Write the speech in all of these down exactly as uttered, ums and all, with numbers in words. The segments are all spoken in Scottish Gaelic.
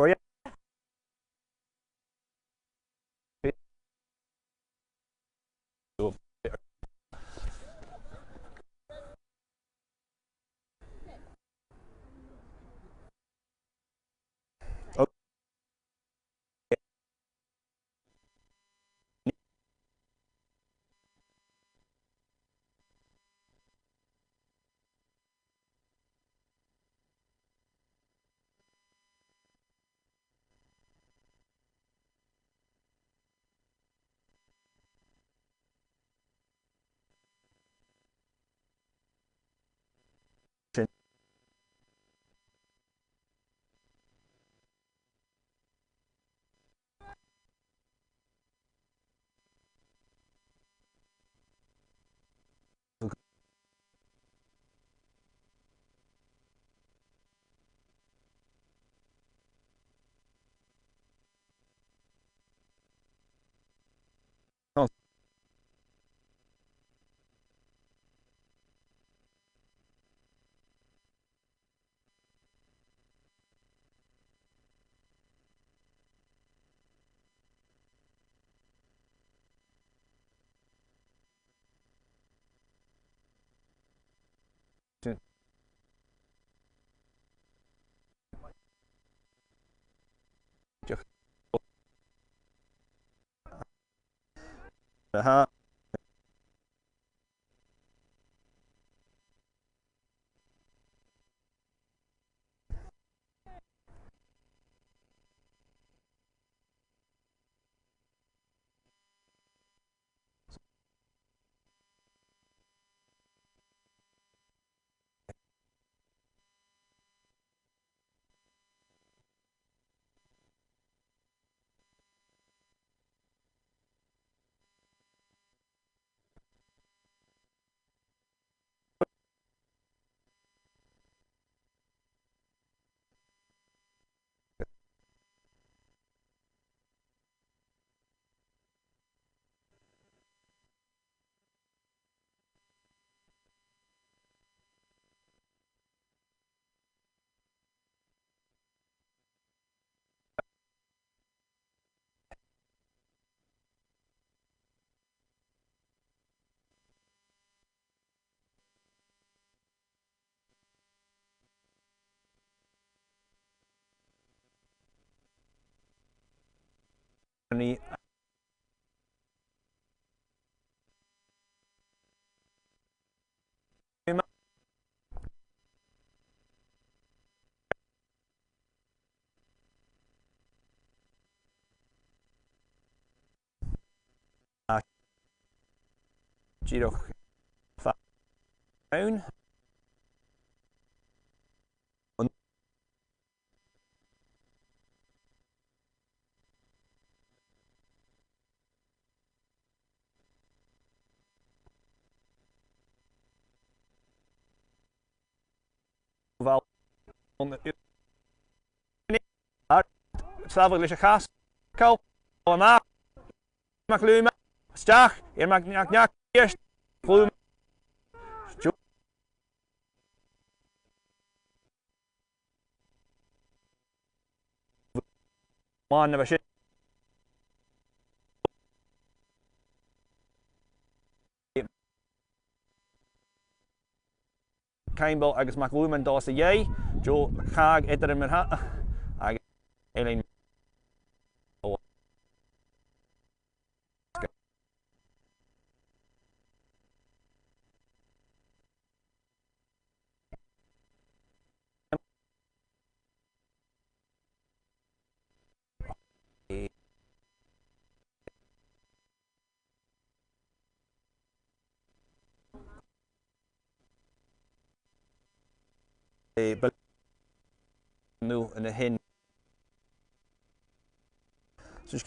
Oh, yeah. Aha. Dìreach fa-, ann. Bhal. Ar, sàbhaladh leis a' chas. Call. Call a-mach. Mac Lùma. A-steach. Air mac, mac, mac, mac. Lùma. Làn a bha sin. Caimbeul agus Mac Lùmain dol às a dhèidh, Joe Cag eadar an mar-thà, agus Eileen. Eh, bal-, no, an a shin. So,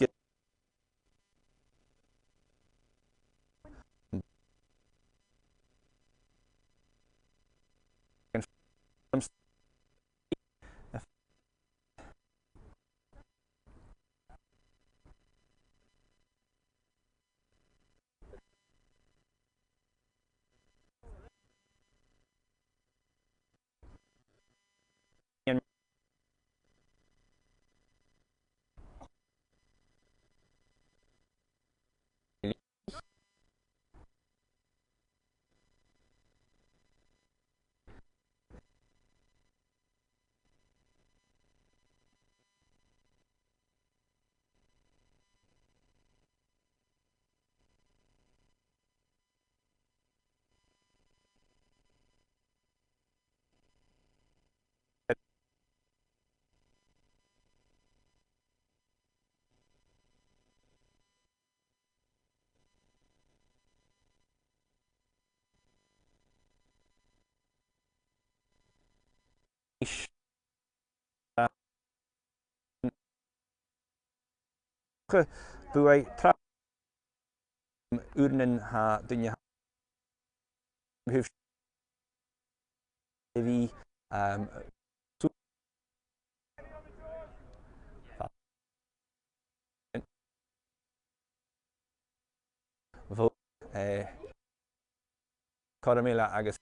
Buaidh tra-, uaireannan tha daoine a bhith, um, bho, eh, cothrom eile agus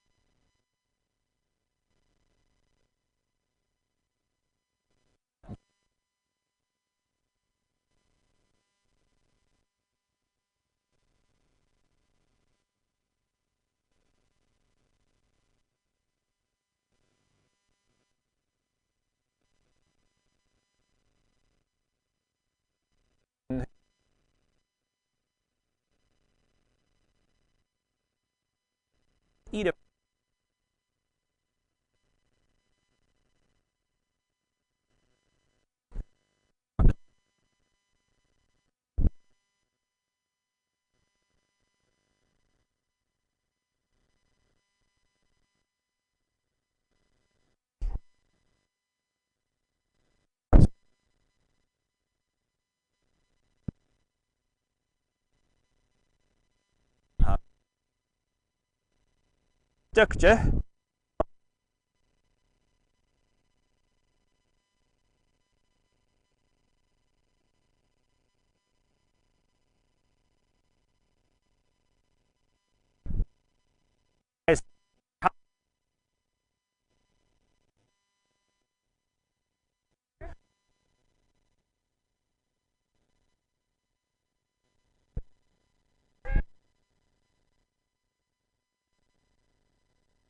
Dìreach.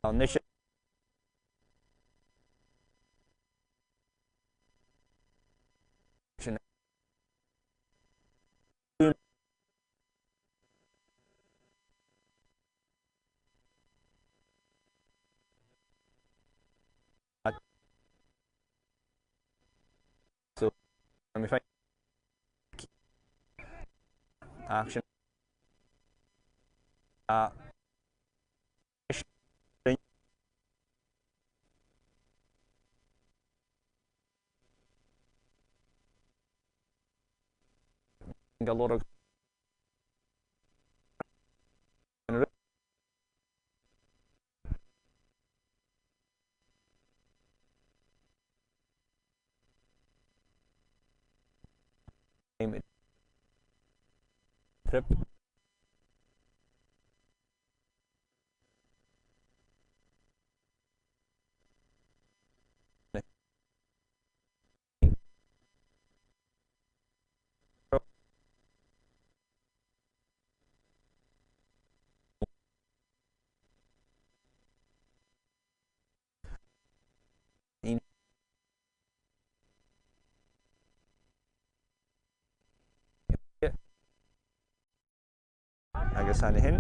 A-nis. So, let me find action. Uh, Trip. Agus an sin,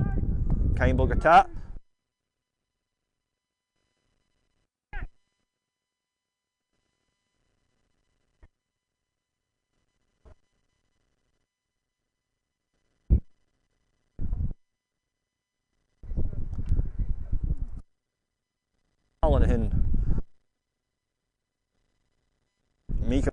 Caimbeul gu tà. All an sin. Mika.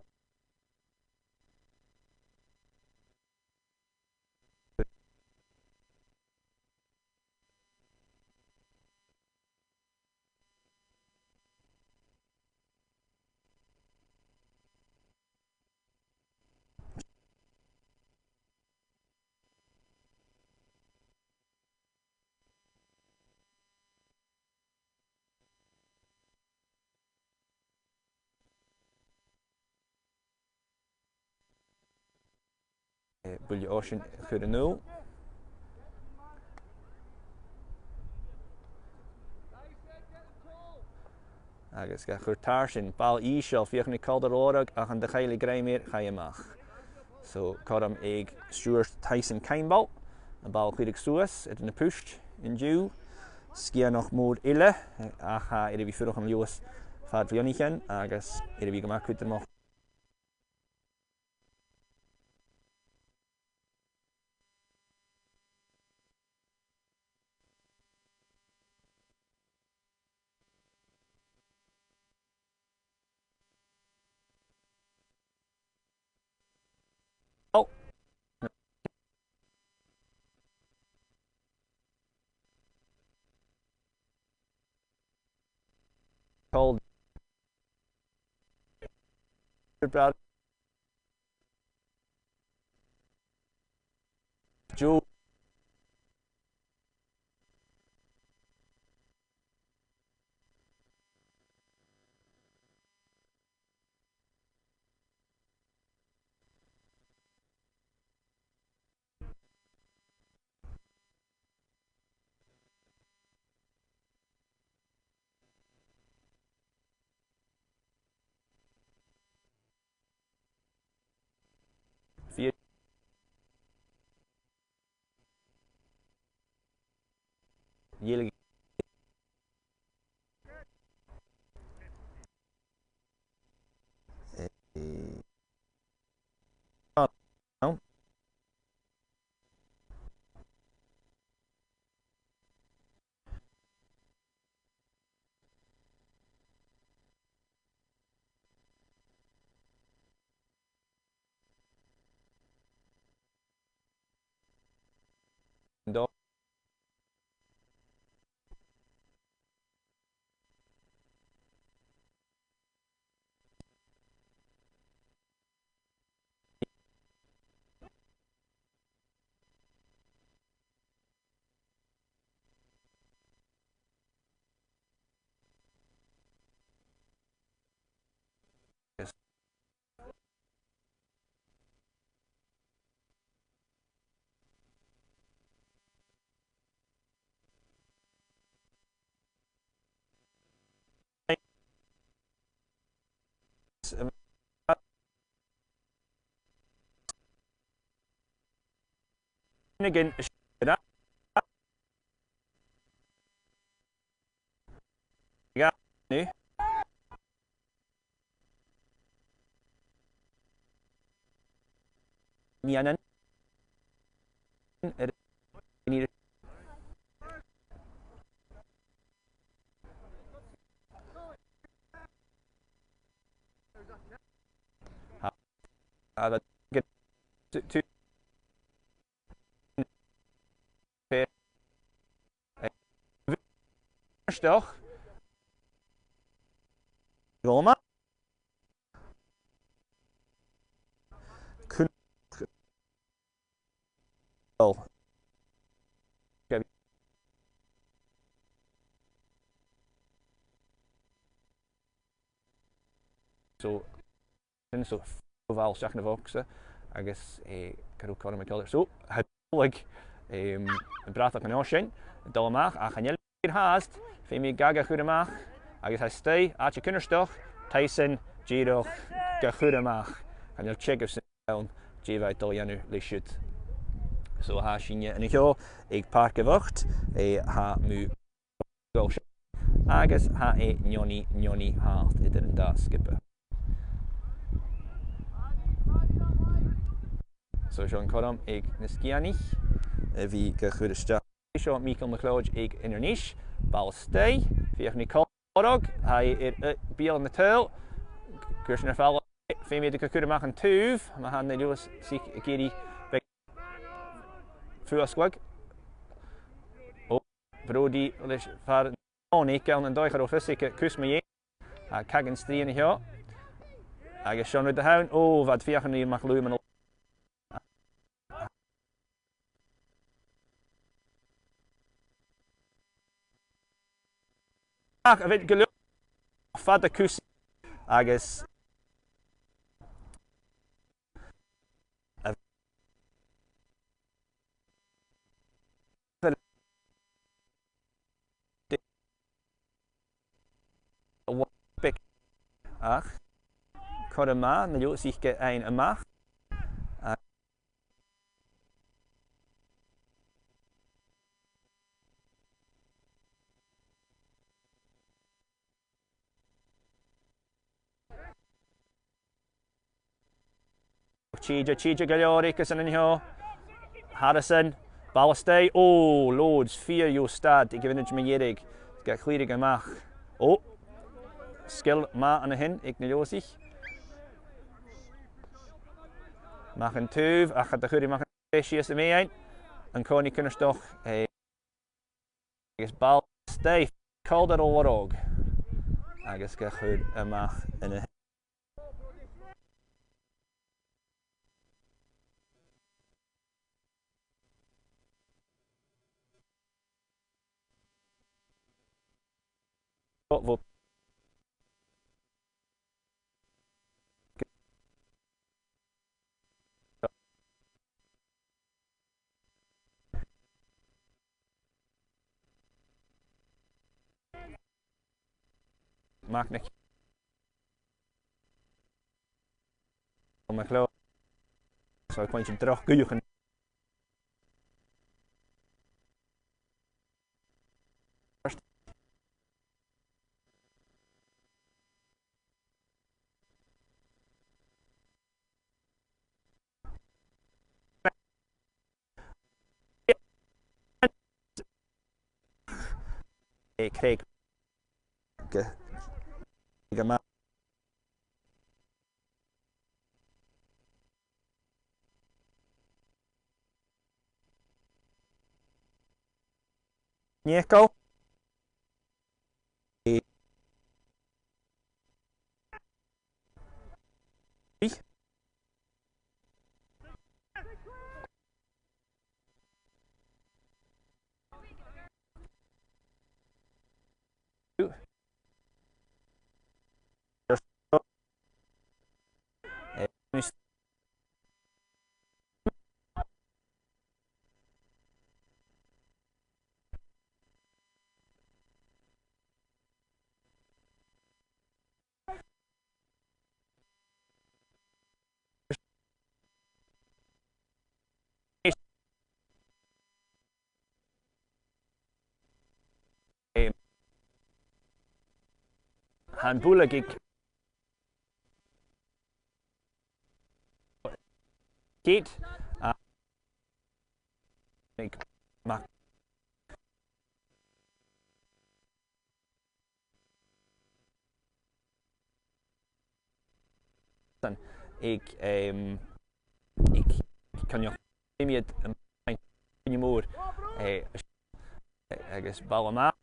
Eh, buille oisein a chur a-null. Agus ga chur tarsainn, ball ìosal, feuchainn ri còmhdach a lorg, ach an do chaill e grèim air, chaidh e a-mach. So, cothrom aig Stuart Tyson Caimbeul, am ball a chuireadh suas air na pùirt an-diugh. Sgitheanach mòr eile, ach tha e air a bhith a' fuireach an Leòdhas fad bhliadhnaichean, agus air a bhith gu math cudromach. Oh. Call. Brad. Joe. Fia-, Dhèilig. Eh, Again, Nì ann. Agus tu, tu, Stoch. Roma. Cun-, so, Sin so, fo bhall seach na bhogsa, agus, eh, cuiridh Conor McKellar. So, tha, like, em, am bratach an sin, dol a-mach, ach chan eil fhèin fhathast, feumaidh e ga chur a-mach, agus tha e a-staigh, àite cunnartach, Tyson, dìreach ga chur a-mach. Chan eil teagamh san ann, dè bha e dol a dhèanamh leis siud. So, tha sinne an seo aig Pàirc a' Bhochd, eh, tha mu Agus tha e neoni, neoni thart eadar an dà sgioba. So seo an cothrom aig na Sgitheanaich a bhith ga chur a-steach. Seo Michael MacLeòid aig Inbhir Nis. Ball a-staigh. Feuch an tèid còmhradh. Tha e air, eh, beul na tadhal. Cuir sin air falbh. Feumaidh iad ga chur a-mach an taobh. Ma tha na Leòdhasaich ag iarraidh beagan fuasgladh. Ò, Brody leis far an Tòinig ann an dòigh, cha robh fios aige cus mu dheidhinn. Tha cagan strì an seo. Agus seo an rud a th' ann. Ò, bha iad a' feuchainn ri MacLuhan a... Ach a bheil gu leòr fada cus agus Ach, cothrom math, na Leòdhasaich ga fhaighinn a-mach. Tìde, tìde gu leòr aige-san an seo. Harrison, ball a-staigh. Ò, Leòdhas, fìor dheagh stad aig a' mhionaid mu dheireadh. Ga chlìoradh a-mach. Ò, sgil math an sin aig na Leòdhasaich. A-mach an taobh, ach cha do chuir e a-mach an taobh sìos am meadhan. An-còmhnaidh cunnartach, eh, Agus ball a-staigh, Calder a lorg. agus ga chur a-mach an-sin. Mac na... Mac Leo. So, a' cluinntinn droch ghuth an... Craig. Ge-, ge-, ma-, Nico. Tha am buille aig Kate, a, aig Mac-, aig, em, aig Coinneach. Bidh iad, em, an-còmhnaidh mòr, eh, agus ball a-mach.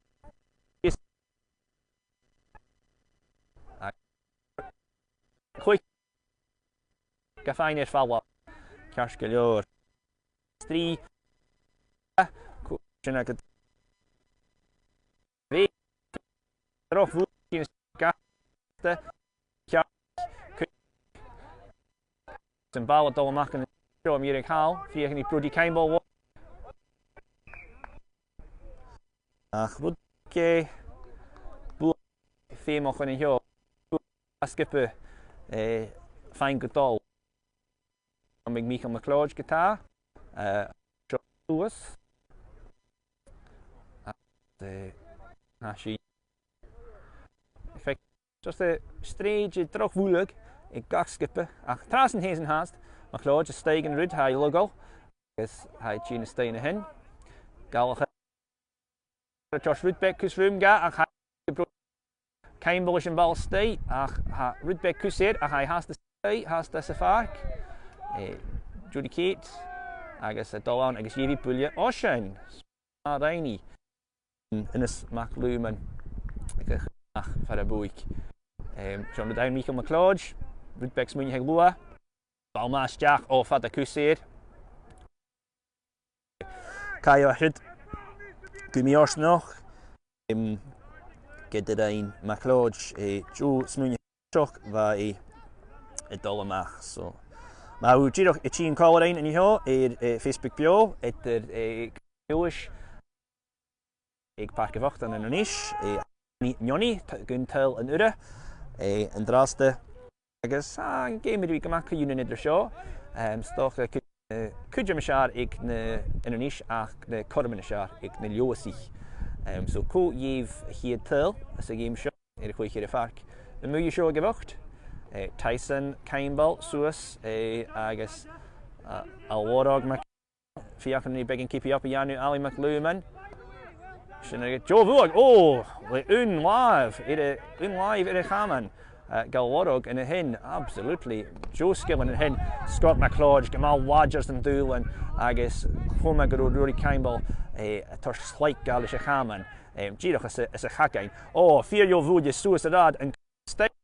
Is, a, chuig, ga faighinn air falbh. Ceart gu leòr. Trì. Cò-, sin agad. Bhith droch bhuille sin gasta. Ceart. Am ball a' dol a-mach an seo am meadhan càil, feuchainn ri Brodie Campbell. Ach rud gu bheil feum aige an seo, sgioba, eh, faighinn gu dol. Am bi Michael MacLeòid ge-tà, eh, seo suas. Ach, eh, tha sin. Feuch, just, eh, sreath de dhroch bhuille aig gach sgioba. Ach tràth san t-season fhathast, MacLeòid a-staigh an rud, tha e laghail. Agus tha e a' tighinn a-staigh an sin. Gallachadh. Toirt rud beag cus rùm dha, ach tha Campbell leis a' bhall a-staigh, ach tha rud beag cus air, ach tha e fhathast a-staigh, fhathast sa phàirc. Eh, Judy Kate, agus a' dol ann, agus dh'èirich buille Oisein. Smaoinich. Innes MacLuman. Ach far a' bhuaic. Em, seo an rud ann, Michael MacLeòid, rud beag smaointeach aige luath. Ball math a-steach, o, fada cus air. Caidh a' chuid gu mì-fhortanach, em, ged a rinn MacLeòid, eh, deagh smaoineachadh, bha e a' dol a-mach. So, ma tha sibh dìreach a' tighinn còmhla rinn an seo air, eh, Facebook Beò, eadar, eh, Leòdhas aig Pàirc a' Bhochdain ann an Inbhir Nis, eh, Neoni, t-, gun tadhal an urra, eh, an-dràsta. Agus, ah, an geama a bhios gu math co-ionann eadar seo, em, 's dòcha cuid, eh, cuid as fheàrr aig na Inbhir Nis ach na cothroman as fheàrr aig na Leòdhasaich. Em, so, cò gheibh a' chiad tadhal sa gheama seo air a' chluich air a' phàirc a-muigh an seo aig a' Bhochd? Eh, Tyson Campbell suas, eh, agus, ah, a' lorg Mac- Feuchainn ri beagan keepy up a dhèanamh, Ali MacLuman. Sin agad Joe Bhuaig. O, le aon làimh air a, aon làimh air a' chaman. Eh, ga lorg an sin. Absolutely. Deagh sgilean an sin. Scott MacLeòid, gu math làidir san dùbhlan, agus chunna mi gun robh Ruairidh Campbell, eh, a' toirt slaic dha leis a' chaman. Em, dìreach às a, às a' chagainn. Ò, fìor dheagh bhuille suas an rathad an stèidh.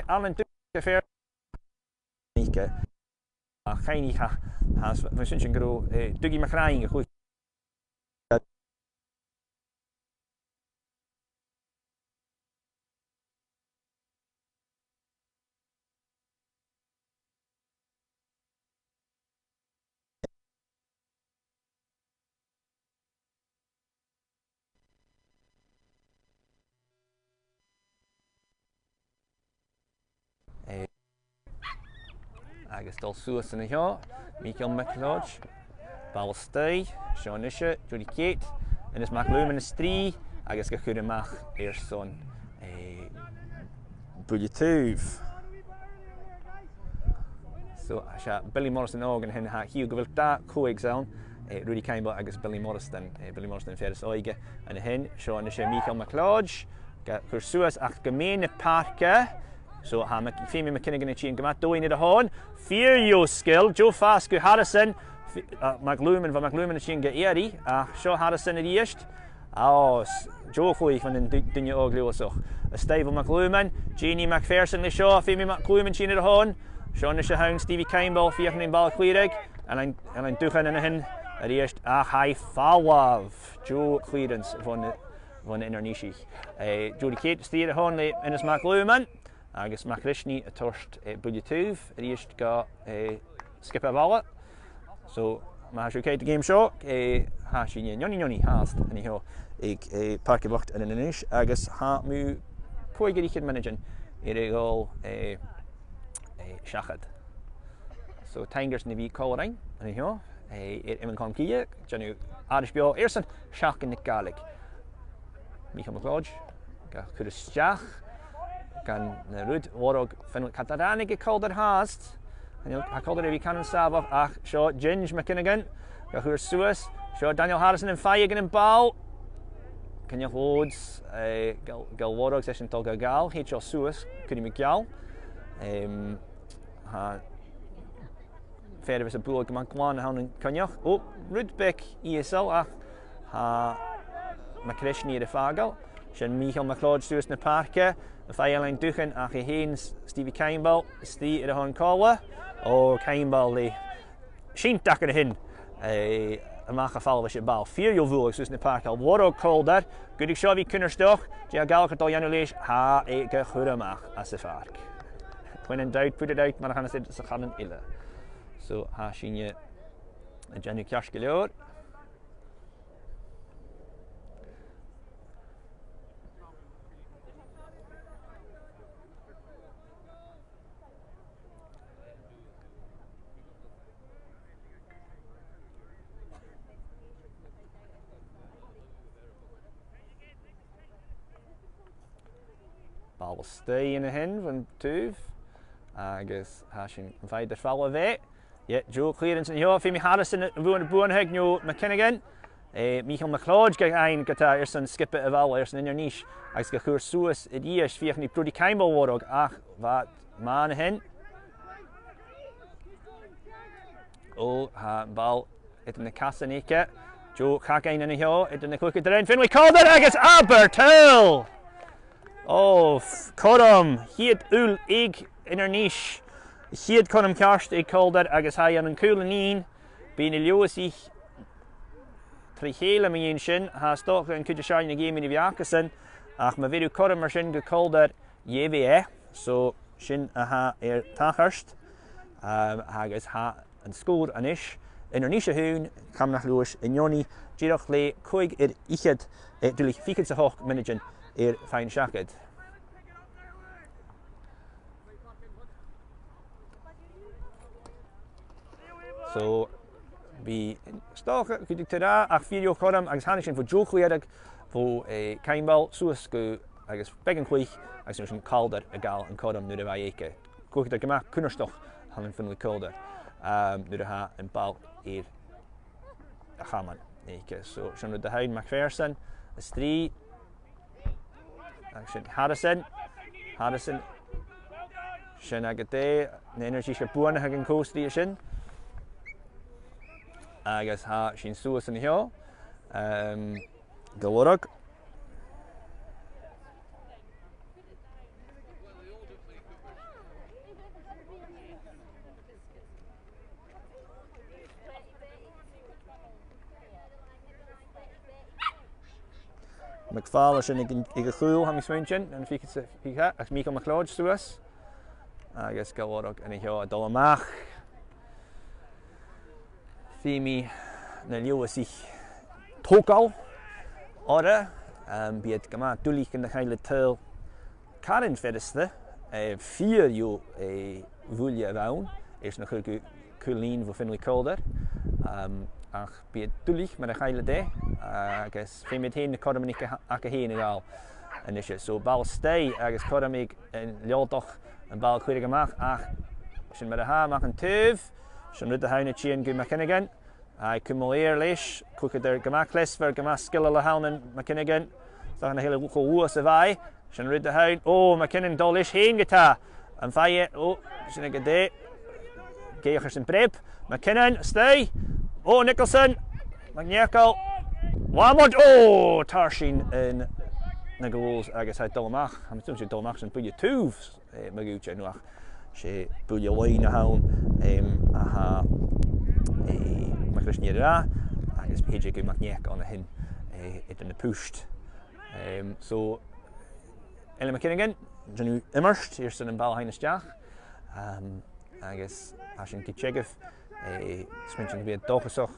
Alan Dùn gu fear. Nìce. A' chuimhne tha, tha, bha sin sin gu robh, eh, Dougie MacRaing a' cluich. Eh, agus dol suas an seo, Michael MacLeòid, ball a-staigh, seo a-nise, Jody Kate, Innes MacLuman a-staigh, agus ga chur a-mach airson, eh, buille taobh. So, 's e Billy Morrison òg an sin, tha, chì thu gu bheil dà chòig ann, eh, Ruairidh Caimbeul agus Billy Morrison, eh, Billy Morrison fear as òige an sin, seo a-nise Michael MacLeòid, ga chur suas ach gu meadhan na pàirce. So, tha Mac-, Femi MacFhionghain a' tighinn gu math domhainn air a thòn. Fìor dheagh sgil, deagh phàs gu Harrison. Fi-, uh, MacLuman, bha MacLuman a' tighinn gu èirigh, ach seo Harrison a-rithist. Ò, s-, deagh chluich bhon an du-, duine òg Leòdhasach. A-staigh bho MacLuman, Jeannie MacPherson leis seo, Femi MacLuman a' tighinn air a thòn. Seo a-nis a th' ann, Stevie Caimbeul, a' feuchainn ri am ball a chlìoradh. Alan, Alan Dùin an sin a-rithist, ach tha e falamh. Deagh clearance bhon, bhon Inbhir Nis. Eh, Jody Kate a-staigh air a thòn le Innes MacLuman. Agus MacRisney a' toirt, eh, buille taobh a-rithist gu, eh, sgioba a' bhalla. So, ma tha sibh a' coimhead a' gheama seo, eh, tha sinne neoni-neoni fhathast an seo aig, eh, Pàirc a' Bhochd ann an Inbhir Nis, agus tha mu chòig air fhichead mionaidean air a dhol, eh, eh, seachad. So, taing airson a bhith còmhla rinn an seo, eh, air Iomain Colm Cille, dèanamh aithris beò airson Seachdain na Gàidhlig. Michael MacLeòid, ga chur a-steach, gun an rud mhòr, Finlay Catarranic aig Calder fhathast. Chan eil, tha Calder air a bhith caran sàmhach, ach seo Ginge MacFhionghain, ga chur suas. Seo Daniel Harrison am faigh aige am ball. Chan eil Lòd, eh, Gil-, Gil Mhoireach, 's e sin a' dol gu gabhail, thèid seo suas, cuiridh mi geall. Em, tha fear a bhios a' bualadh gu math glan a th' ann an Coinneach. Ò, rud beag ìosal ach tha MacRisney air a fàgail. Sin Michael MacLeòid suas na pàirce, am faigh Alan Dùin ach e fhèin, S-, Stevie Caimbeul, a-staigh air a thòn còmhla. Ò, Caimbeul le sìon dachaigh an sin, eh, a-mach à falamh leis a' bhall. Fìor dheagh bhualadh suas na pàirce. Mhòr òg Calder, gu ruige seo a bhith cunnartach, dè tha Gallagher a' dol a dhèanamh leis, tha e ga chur a-mach às a' phàirc. When in doubt, put it out, mar a chanas iad sa chànan eile. So, tha sinne a' dèanamh ceart gu leòr. Ball a-staigh an sin bhon taobh, agus tha sinn a' faighinn air falbh e. Yeah, deagh chlearance an seo, feumaidh Harrison a bhuan-, buanaithig no MacFhionghain. Eh, Michael MacLeòid ga fhaighinn ge-tà airson sgioba a' bhalla, airson Inbhir Nis, agus ga chur suas a-rithist, feuchainn ri Brodie Caimbeul a bhualadh, ach bha e math an sin. Ò, tha am ball eadar na casan aige. Deagh chagainn an seo, eadar na cluicheadairean. Finlay Calder agus Albert Hill! Ò, f-, cothrom, a' chiad uill aig Inbhir Nis. A' chiad cothrom cheart aig Calder agus tha e ann an cùl an lìn. Bidh na Leòdhasaich tro chèile mu dheidhinn sin. Tha 's dòcha an cuid as fheàrr de na geamannan a bhith acasan. Ach ma bheir thu cothrom mar sin gu Calder, gheibh e e. So, sin a tha air tachairt. Um, agus tha an sgòr a-nis, Inbhir Nis a h-aon, Camanachd Leòdhais a neoni, dìreach le còig air fhichead, eh, duilich, fichead 's a h-ochd mionaidean air faighinn seachad. So, bidh 's dòcha cuideachd tuilleadh, ach fìor dheagh chothrom agus thàinig sin bho deagh chlìoradh bho, eh, Caimbeul suas gu agus beagan cluich, agus an uair sin Calder a' gabhail an cothrom nuair a bha e aige. Cluicheadair gu math cunnartach a th' ann am Finlay Calder, um, nuair a tha am ball air a chaman aige. So, sin rud a th' ann, MacPherson, a-staigh. Agus sin Harrison. Harrison. Sin agad e, na Inbhir Nis a' buanaithig an còmhstri sin. Agus tha sinn suas an seo. Um, Gil Mhoireach. MacPhàil air sin aig, aig a' chùl, tha mi a' smaointinn, an fhichead 's a fichead, agus Mìcheal MacLeòid suas. Agus Gàidhlig an seo a' dol a-mach. Feumaidh na Leòdhasaich togail orra, um, bidh iad gu math duilich gun do chaill an t-saoghal caran furasta, eh, fìor dheagh, eh, bhuille a bh' ann, airson a chur gu cùl-lìn bho Finlay Calder. Um, ach bidh e duilich mura chaill iad e, agus feumaidh iad fhèin na cothroman aca, aca fhèin a ghabhail a-nise. So ball a-staigh agus cothrom aig an Leòdhach am ball a chur a-mach, ach sin mar a tha, a-mach an taobh, sin rud a th' ann a' tighinn gu MacFhionghain. Aidh, cumail air leis, cuiridh e gu math cleasmhor, gu math sgileil a th' ann an MacFhionghain. 'S dòcha nach eil e cho luath 's a bha e. Sin rud a th' ann. Ò, MacKinnon a' dol leis fhèin ge-tà. Am faigh e, ò, sin agad e. Gèidheadh airson breab. MacKinnon, a-staigh. Ò, Nicholson. MacNeacail. Lamont, ò, tarsainn an, na goals agus tha e a' dol a-mach. Tha mi a' smaointinn a' dol a-mach son buille taobh, eh, ma dh'fhaodte, no ach 's e buille loinneil a th' ann, em, a tha, eh, MacRisnigh air an rathad, agus thèid e gu MacNeacail an sin, eh, eadar na puist. Em, so, Ailean MacFhionghain, a' dèanamh iomairt airson am ball a sheinn a-steach. Em, agus tha sinn gu teagamh, eh, smaointinn gum bi e dòchasach,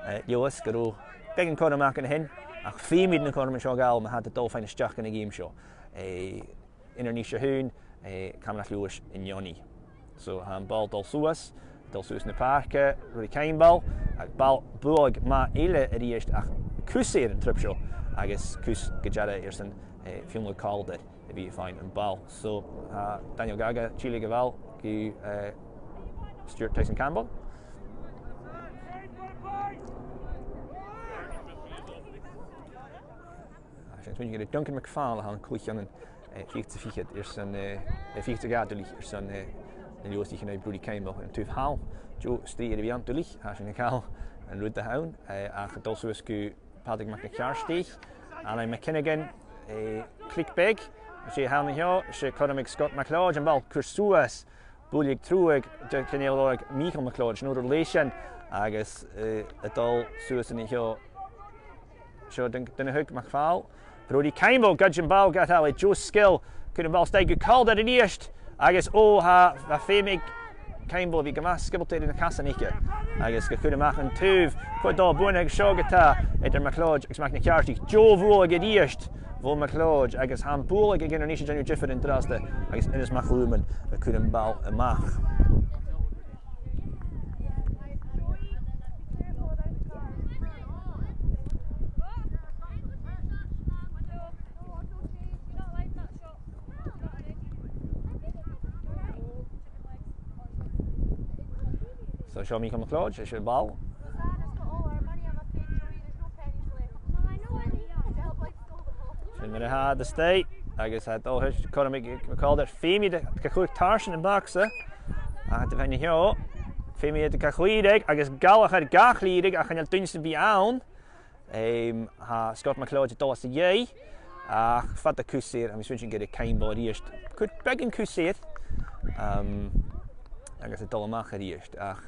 eh, Leòdhas gun robh beagan cothrom aca an sin, ach feumaidh iad na cothroman seo a ghabhail ma tha iad a' dol a sheinn a-steach dhan a' gheama seo. Eh, Inbhir Nis a h-Aon, eh, Camanachd Leòdhais an-diugh. So, tha am ball a' dol suas, a' dol suas na pàirce, Ruairidh Caimbeul, agus ball bualadh math eile a-rithist, ach cus air an trip seo, agus cus gu dearbh airson, eh, Fionnlagh Calder a bhith a' faighinn am ball. So, tha Daniel Gaga a' tilleadh a' bhall gu, eh, Stuart Tyson Campbell. Tha sinn a' smaointinn gur e Duncan MacPhàil a tha an cluich ann an, eh, fichead 's a fichead airson, eh, eh, fichead 's a dhà duilich airson, eh, na Leòdhasaich an aghaidh Ruairidh Caimbeul. An taobh thall, deagh strì air a bhith ann duilich, tha sinn a' gabhail an rud a th' ann, eh, ach a' dol suas gu Pàdraig Mac na Ceàrdaich. Alan MacFhionghain, eh, clic beag, 's e a th' ann an seo, 's e cothrom aig Scott MacLeòid, am ball a' cur suas. Buille aig truagh, de, chan eil ach Mìcheal MacLeòid, sin an uair a leugh sinn, agus, eh, a' dol suas an seo. Seo duine, duine a thug MacPhàil. Ruairidh Caimbeul, goid am ball, gad thallaidh, deagh sgil, cuir am ball a-steach gu Calder a-rithist, agus ò, tha, tha feum aig Caimbeul a bhith gu math sgiobalta air na casan aice, agus ga chur a-mach an taobh, cuid dol buain aig seo ge-tà, eadar MacLeòid agus Mac na Ceàrdaich, deagh bhualadh a-rithist bho MacLeòid, agus tha am bualadh aig Inbhir Nis a' dèanamh diofar an-dràsta, agus Innes MacLuman a' cur am ball a-mach. So seo Mìcheal MacLeòid, 's e am ball. Sin mar a tha iad a-staigh, agus tha dòchas, cothrom aig, aig Calder, feumaidh iad a, a chur tarsainn am bogsa. Ach tha iad a' faighinn an seo, feumaidh iad a chlìoradh, agus Gallagher ga chlìoradh, ach chan eil duine sam bith ann. Em, tha Scott MacLeòid a' dol às a dhèidh, ach fada cus air, tha mi a' smaointinn gur e Caimbeul a-rithist. Cuid beagan cus air, em, agus a' dol a-mach a-rithist. Ach,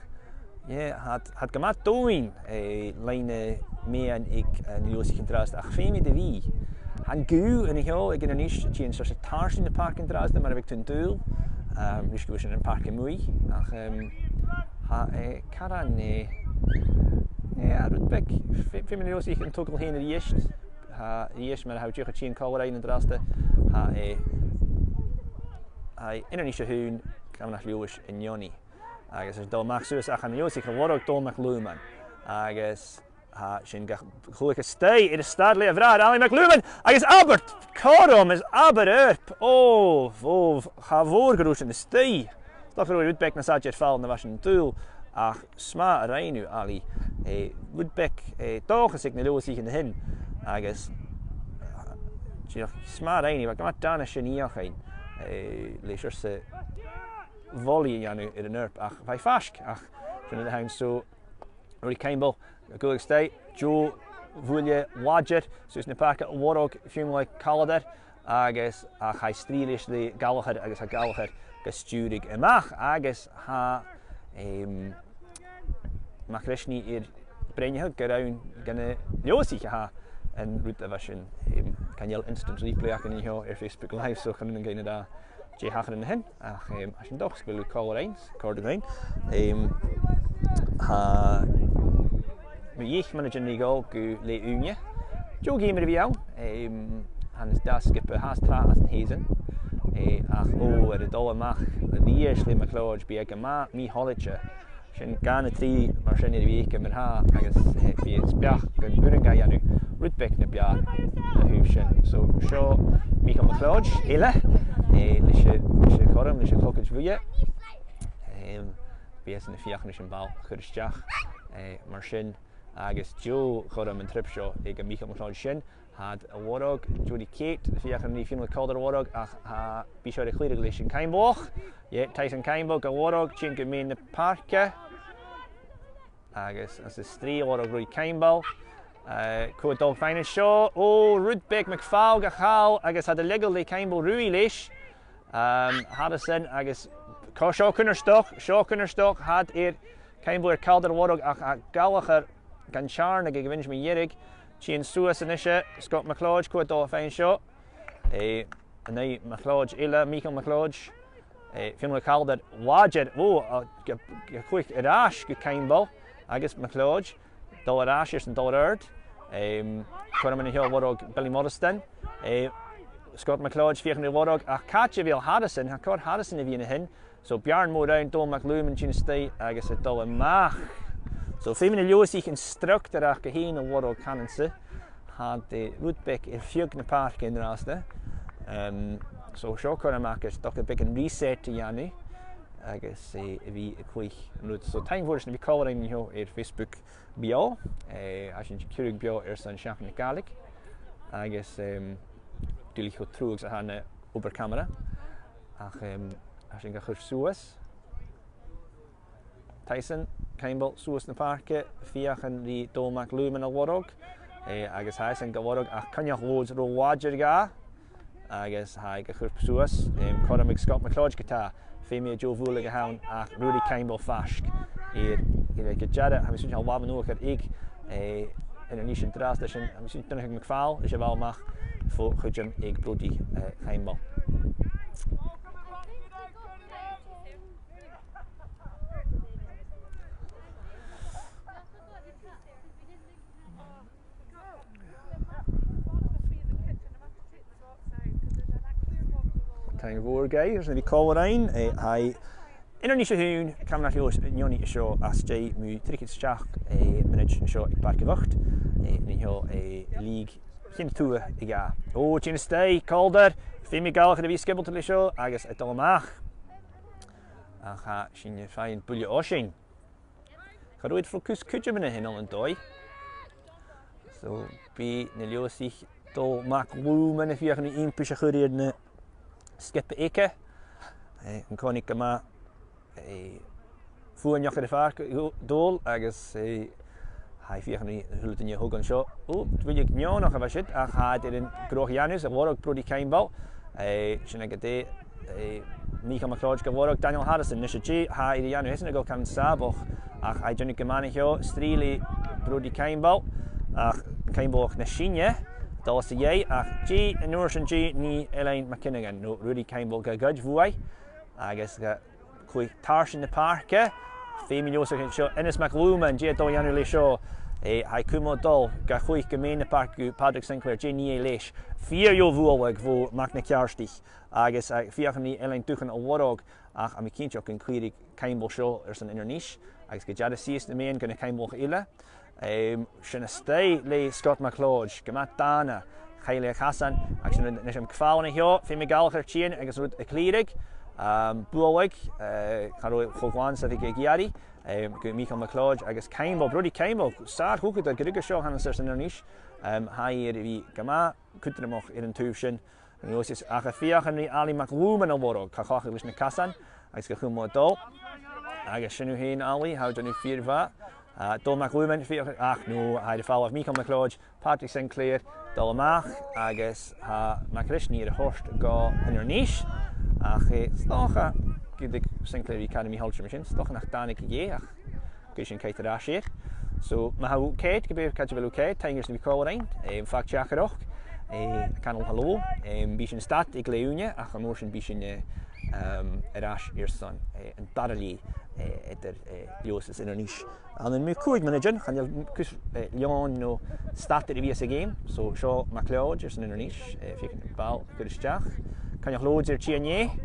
yeah, tha iad, tha iad gu math domhainn, eh, loidhne meadhan aig, eh, na Leòdhasaich an-dràsta, ach feumaidh iad a bhith. Tha an gaoth an seo aig Inbhir Nis a' tighinn seòrsa tarsainn na pàirce an-dràsta, mar a bhiodh tu an dùil, em, ris gu bheil sinn ann am pàirc a-muigh, ach, em, tha, eh, caran, eh, eh, rud beag, fe-, feumaidh na Leòdhasaich an togail fhèin a-rithist. Tha a-rithist mar a tha iad dìreach a' tighinn còmhla rinn an-dràsta. Tha, eh, tha Inbhir Nis a h-Aon, Camanachd Leòdhais an-diugh. Agus a' dol a-mach suas ach tha na Leòdhasaich a' lorg Dòmhnall MacLuman. Agus tha sin ga chluich a-staigh air an stad le a bhràthair Alan MacLuman. Agus abair cothrom is abair oidhirp. Ò, bhò, cha mhòr gun robh sin a-staigh. 'S dòcha gun robh rud beag nas fhaide air falbh na bha sinn an dùil, ach 's math a rinn thu, Ali. Eh, rud beag, eh, dòchas aig na Leòdhasaich an sin, agus, eh, dìreach 's math a rinn thu, bha e gu math dona sin fheuchainn, eh, leis seòrsa volley a dhèanamh air an oidhirp, ach bha e faisg, ach sin a th' ann. So, Ruairidh Caimbeul, a' gabhail a-staigh, deagh bhuille làidir suas na pàirce, a' lorg Fionnlagh Calder, agus, ach tha e a' strì leis le Gallagher, agus tha Gallagher ga stiùireadh a-mach, agus tha, em, MacRisnigh air breithneachadh gur ann dha na Leòdhasaich a tha an rud a bha sin, em, Chan eil instant replay againn an seo air Facebook Live, so chan eil mi ag ràdh dè thachair an sin, ach, em, tha sinn an dòchas gu bheil sibh còmhla rinn, còmhla rinn. Em, tha mu dheich mionaidean ri dhol gu leth-ùine. Deagh gheama air a bhith ann, em, tha an dà sgioba fhathast tràth às an t-season. Eh, ach, ò, air a dhol a-mach a-rithist le MacLeòid, bidh e gu math mì-thoilichte. Sin dhà no trì mar sin air a bhith aige mar-thà, agus, eh, bidh e a' smaoineachadh gum b' urrainn dha dhèanamh rud beag nas fheàrr na thaobh sin. So, seo Michael MacLeòid eile, eh, leis a', leis a' chothrom, leis a' chlogaid bhuidhe. Em, bidh esan a' feuchainn ris am ball a chur a-steach, eh, mar sin. Agus deagh chothrom an trip seo aig a' Mhichael MacLeòid sin. Tha iad a' lorg, Jody Kate, a' feuchainn ri Fionnlagh Calder a lorg, ach tha, bidh seo air a chlìoradh leis an Caimbeulach. Yeah, Tyson Caimbeul ga lorg, tighinn gu meadhan na pàirce. Agus anns an strì a lorg Ruairidh Caimbeul. Eh, cò a' dol fhèin an seo? Ò, rud beag, MacPhàil ga chall, agus tha iad a' leigeil le Caimbeul ruith leis. Um, Harrison agus co-, seo cunnartach, seo cunnartach, tha iad air Caimbeul air Calder a lorg ach tha Gallagher gan teàrnadh aig a' bhinse mu dheireadh. Tighinn suas a-nise, Scott MacLeòid, cò a' dol fhèin seo? Eh, an aghaidh MacLeòid eile, Michael MacLeòid. Eh, Fionnlagh Calder, làidir, ò, a, ga, ga chluich air ais gu Caimbeul agus MacLeòid. Dol air ais airson dol air adhart. Em, cothrom an seo a lorg Billy Morrison. Eh, Scott MacLeòid a' feuchainn ri lorg, ach càit a bheil Harrison? Tha cor Harrison a' bhith an sin. So Beàrn Mòr ann, Dòmhnall MacLuman a' tighinn a-steach agus a' dol a-mach. So feumaidh na Leòdhasaich an structar aca fhèin a lorg, chanainn-sa. Tha iad, eh, rud beag air feadh na pàirce an-dràsta. Em, so seo cothrom aca, 's dòcha, beagan reset a dhèanamh agus, eh, a bhith a' cluich an rud. So taing mhòr airson a bhith còmhla rinn an seo air Facebook. Beò, eh, tha sinn a' cuireadh beò airson Seachdain na Gàidhlig, agus, em, duilich cho truagh 's a tha na obair camara, ach, em, tha sinn ga chur suas. Tyson Caimbeul suas na pàirce, a' feuchainn ri Dòmhnall MacLuman a lorg, eh, agus tha esan ga lorg, ach Coinneach Lòdes ro làidir dha. Agus tha e ga chur suas, em, cothrom aig Scott MacLeòid ge-tà. Feumaidh e deagh bhualadh a th' ann, ach Ruairidh Caimbeul faisg air, air gu dearbh. Tha mi a' smaoineachadh gu bheil làmh an uachdair aig, eh, Inbhir Nis an-dràsta sin. Tha mi a' smaoineachadh gu bheil Donnchadh MacPhàil ris a' bhall a-mach fo chuideam aig Brodie, eh, Caimbeul. Taing mhòr, guys, airson a bhith còmhla rinn, eh, tha Inbhir Nis a h-Aon, Camanachd Leòdhais an-diugh an seo às dèidh mu thrithead 's a seachd, eh, mionaid an seo aig Pàirc a' Bhochd, eh, an seo, eh, Lìg Cheann a Tuath a dhà. Ò, tighinn a-steach, Calder, Femi Gallagher a bhith sgiobalta leis seo agus a' dol a-mach. Ach tha sinn a' faighinn buille o sin. Cha robh iad fo chus cuideam an sin ann an dòigh. So, bidh na Leòdhasaich, Dòmhnall MacLuman a' feuchainn ri impis a chur air na sgioba aige. Eh, an-còmhnaidh gu math, eh, fuaineach air a' phàirc, Dòmhnall, agus, eh, tha e a' feuchainn ri a h-uile duine a thogail an seo. Ò, buille neònach a bha siud, ach tha iad air an gnothach a dhèanamh, 's a lorg Brodie Caimbeul. Eh, sin agad e, eh, Michael MacLeòid ga lorg, Daniel Harrison, a-nis, dè tha e air a dhèanamh, tha esan a' dol gu math sàmhach, ach tha e a' dèanamh gu math an seo, strì le Brodie Caimbeul, ach Caimbeulach nas sine, dol às a dhèidh, ach dè an uair sin, dè nì Ailean MacFhionghain, no Ruairidh Caimbeul ga ghoid bhuaidh, agus ga cluich tarsainn na pàirce. Feumaidh Leòdhas a' cluich seo, Innes MacLuman, dè tha e a' dol a dhèanamh leis seo? Eh, tha e a' cumail a' dol, ga chluich gu meadhan na pàirce gu Padraig Sinclair, dè nì e leis? Fìor dheagh bhualadh bho Mac na Ceàrdaich, agus, eh, a' feuchainn ri Ailean Dubhchann a lorg, ach tha mi cinnteach gun cliaradh Caimbeul seo airson Inbhir Nis, agus gu dearbh sìos na meadhan gu na Caimbeulaich eile. Em, sin a-staigh le Scott MacLeòid, gu math dàna, chaidh e a chasan, agus sin a-nis am cfàil an seo, Femi Gallagher a' tighinn agus an rud a chlìoradh, em, bualadh, eh, cha robh e cho glan 's a bha e ag iarraidh, em, gu Michael MacLeòid agus Caimbeul, Brodie Caimbeul, sàr-chluicheadair gu ruige seo a th' ann an Sasainn Inbhir Nis, em, tha e air a bhith gu math cudromach air an taobh sin, An uair sin, ach a' feuchainn ri Ailean MacLuman a lorg, ga chleachdadh leis na casan, agus ga chumail a' dol. Agus sin thu fhèin, Ailean, tha thu a' dèanamh fìor mhath. Ah, Dòmhnall MacLuman, feuch-, ach no, tha e air falbh, Michael MacLeòid, Patrick Sinclair, dol a-mach, agus tha Mac Risney air a thoirt gu Inbhir Nis. Ach, eh, 's dòcha, gun tig Sinclair ri càil mì-thoilichte mar sin, 's dòcha nach tàinig e, ach cuiridh sinn ceart air ais air. So, ma tha thu ceart, ge b' e càit a bheil thu ceart, taing airson a bhith còmhla rinn, eh, am fac-teachdaireachd. eh, Canail Cholmhs, em, bidh sinn a' stad aig leth-ùine, ach an uair sin bidh sinn, eh, em, air ais airson, eh, an dara leth, eh, eadar, eh, Leòdhas is Inbhir Nis. Ann am meadhan còig mionaidean, chan eil cus, eh, làn no stad air a bhith sa gheama, so seo MacLeòid airson Inbhir Nis, eh, feuch am ball a chur a-steach. Coinneach Leòid air tighinn,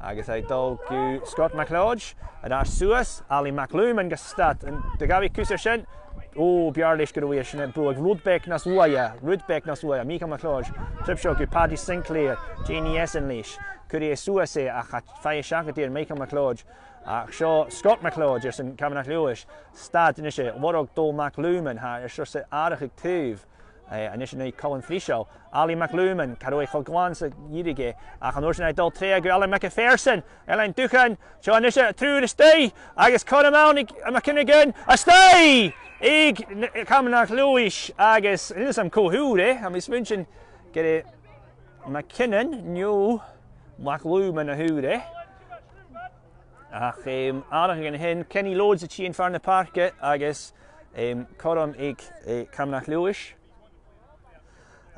agus tha e a' dol gu Scott MacLeòid, air ais suas, Ailigh MacLuman gu stad, an do ghabh e cus air sin? Ò, b' fheàrr leis gun robh e sin a' bualadh rud beag nas luaithe, rud beag nas luaithe. Michael MacLeòid, trip seo gu Paddy Sinclair, Janie Essen leis, cuiridh e suas e, ach cha fhaigh e seachad air Michael MacLeòid. Ach seo Scott MacLeòid airson Camanachd Leòdhais, stad a-nise, lorg Dòmhnall MacLuman, tha e air seòrsa atharrachadh taobh, eh, a-nis an aghaidh Colm Friseal. Ailigh MacLuman, cha robh e cho glan 's a dh'fhairich e, ach an uair sin tha e a' dol troimhe gu Alan MacPherson, Ailean Dùchainn, seo a-nise, triùir a-staigh, agus cothrom ann aig MacFhionghain, a-staigh! Aig N-, Camanachd Leòdhais, agus chan eil fhios agam cò fhuair e, tha mi a' smaointinn gur e MacKinnon no MacLuman a fhuair e. Ach, em, atharrachadh an sin, Kenny Leòid a' tighinn far na pàirce agus, em, cothrom aig, eh, Camanachd Leòdhais.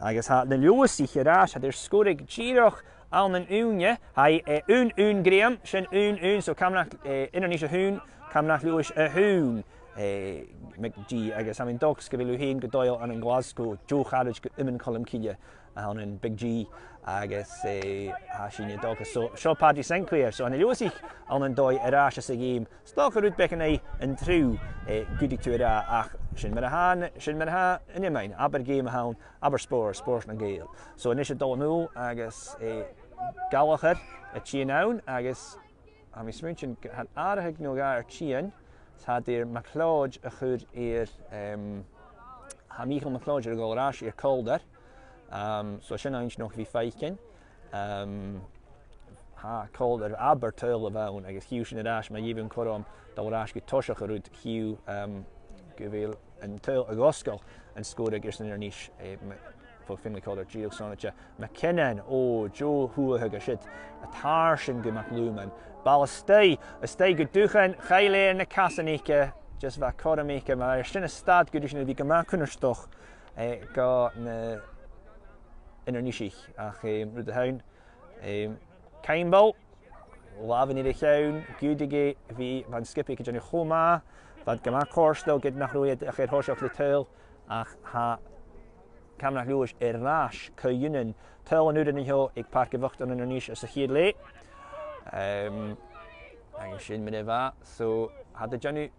Agus tha na Leòdhasaich air ais, tha iad air sgoradh dìreach ann an ùine, tha e, eh, aon aon, Graham, sin aon aon, so Camanachd, eh, Inbhir Nis a h-aon, Camanachd Leòdhais a h-aon, eh, McG, agus tha mi an dòchas gu bheil thu fhèin gu dòigheil ann an Glaschu, deagh charaid gu iomain Colm Cille. Ann am Big G agus, eh, tha sinn an dòchas. So, seo Paddy Sinclair. So, tha na Leòdhasaich ann an dòigh air ais sa gheama. 'S dòcha rud beag an aghaidh an triùir, eh, gu dè tha thu ag ràdh, ach sin mar a tha, sin mar a tha an iomain. Abair geama a th' ann, abair spòrs, spòrs nan Gàidheal. So, a-nis a' dol a-null agus, eh, Gallagher a' tighinn ann agus tha mi a' smaointinn gu, tha atharrachadh no dhà air tighinn, 's tha iad air MacLeòid a chur air, em, tha Michael MacLeòid air a dhol air ais air Calder. Em, so sin a th' ann, 's dòcha gum bi faicinn. Em, tha Calder, abair tadhal a bh' ann, agus chì sinn air ais, ma gheibh e an cothrom dol air ais gu toiseach an rud, chì, em, gu bheil an tadhal a dh'fhosgail an sgoradh airson Inbhir Nis, eh, ma-, bho Finlay Calder, dìreach sònraichte. MacKinnon, ò, deagh shuathadh a tha siud, a' tarsainn gu MacLuman. Ball a-staigh, a-staigh gu Dùchainn, chaill e air na casan aige, just bha cothrom aige, ma tha e air sin a stad, gu dè sin a bhith gu math cunnartach, eh, gu na Inbhir Nisich. Ach, eh, rud a th' ann, eh, Caimbeul, làmhan air a cheann, dh'fhaodadh e bhith, bha an sgioba aige a' dèanamh cho math, bha iad gu math comhartail ged nach robh iad ach air thoiseach le tadhal, ach tha Camanachd Leòdhais air ais co-ionann. Tadhal an urrainn an seo aig Pàirc a' Bhochdainn ann an Inbhir Nis anns a' chiad leth. Em, agus sin mar a bha. So, tha iad a' dèanamh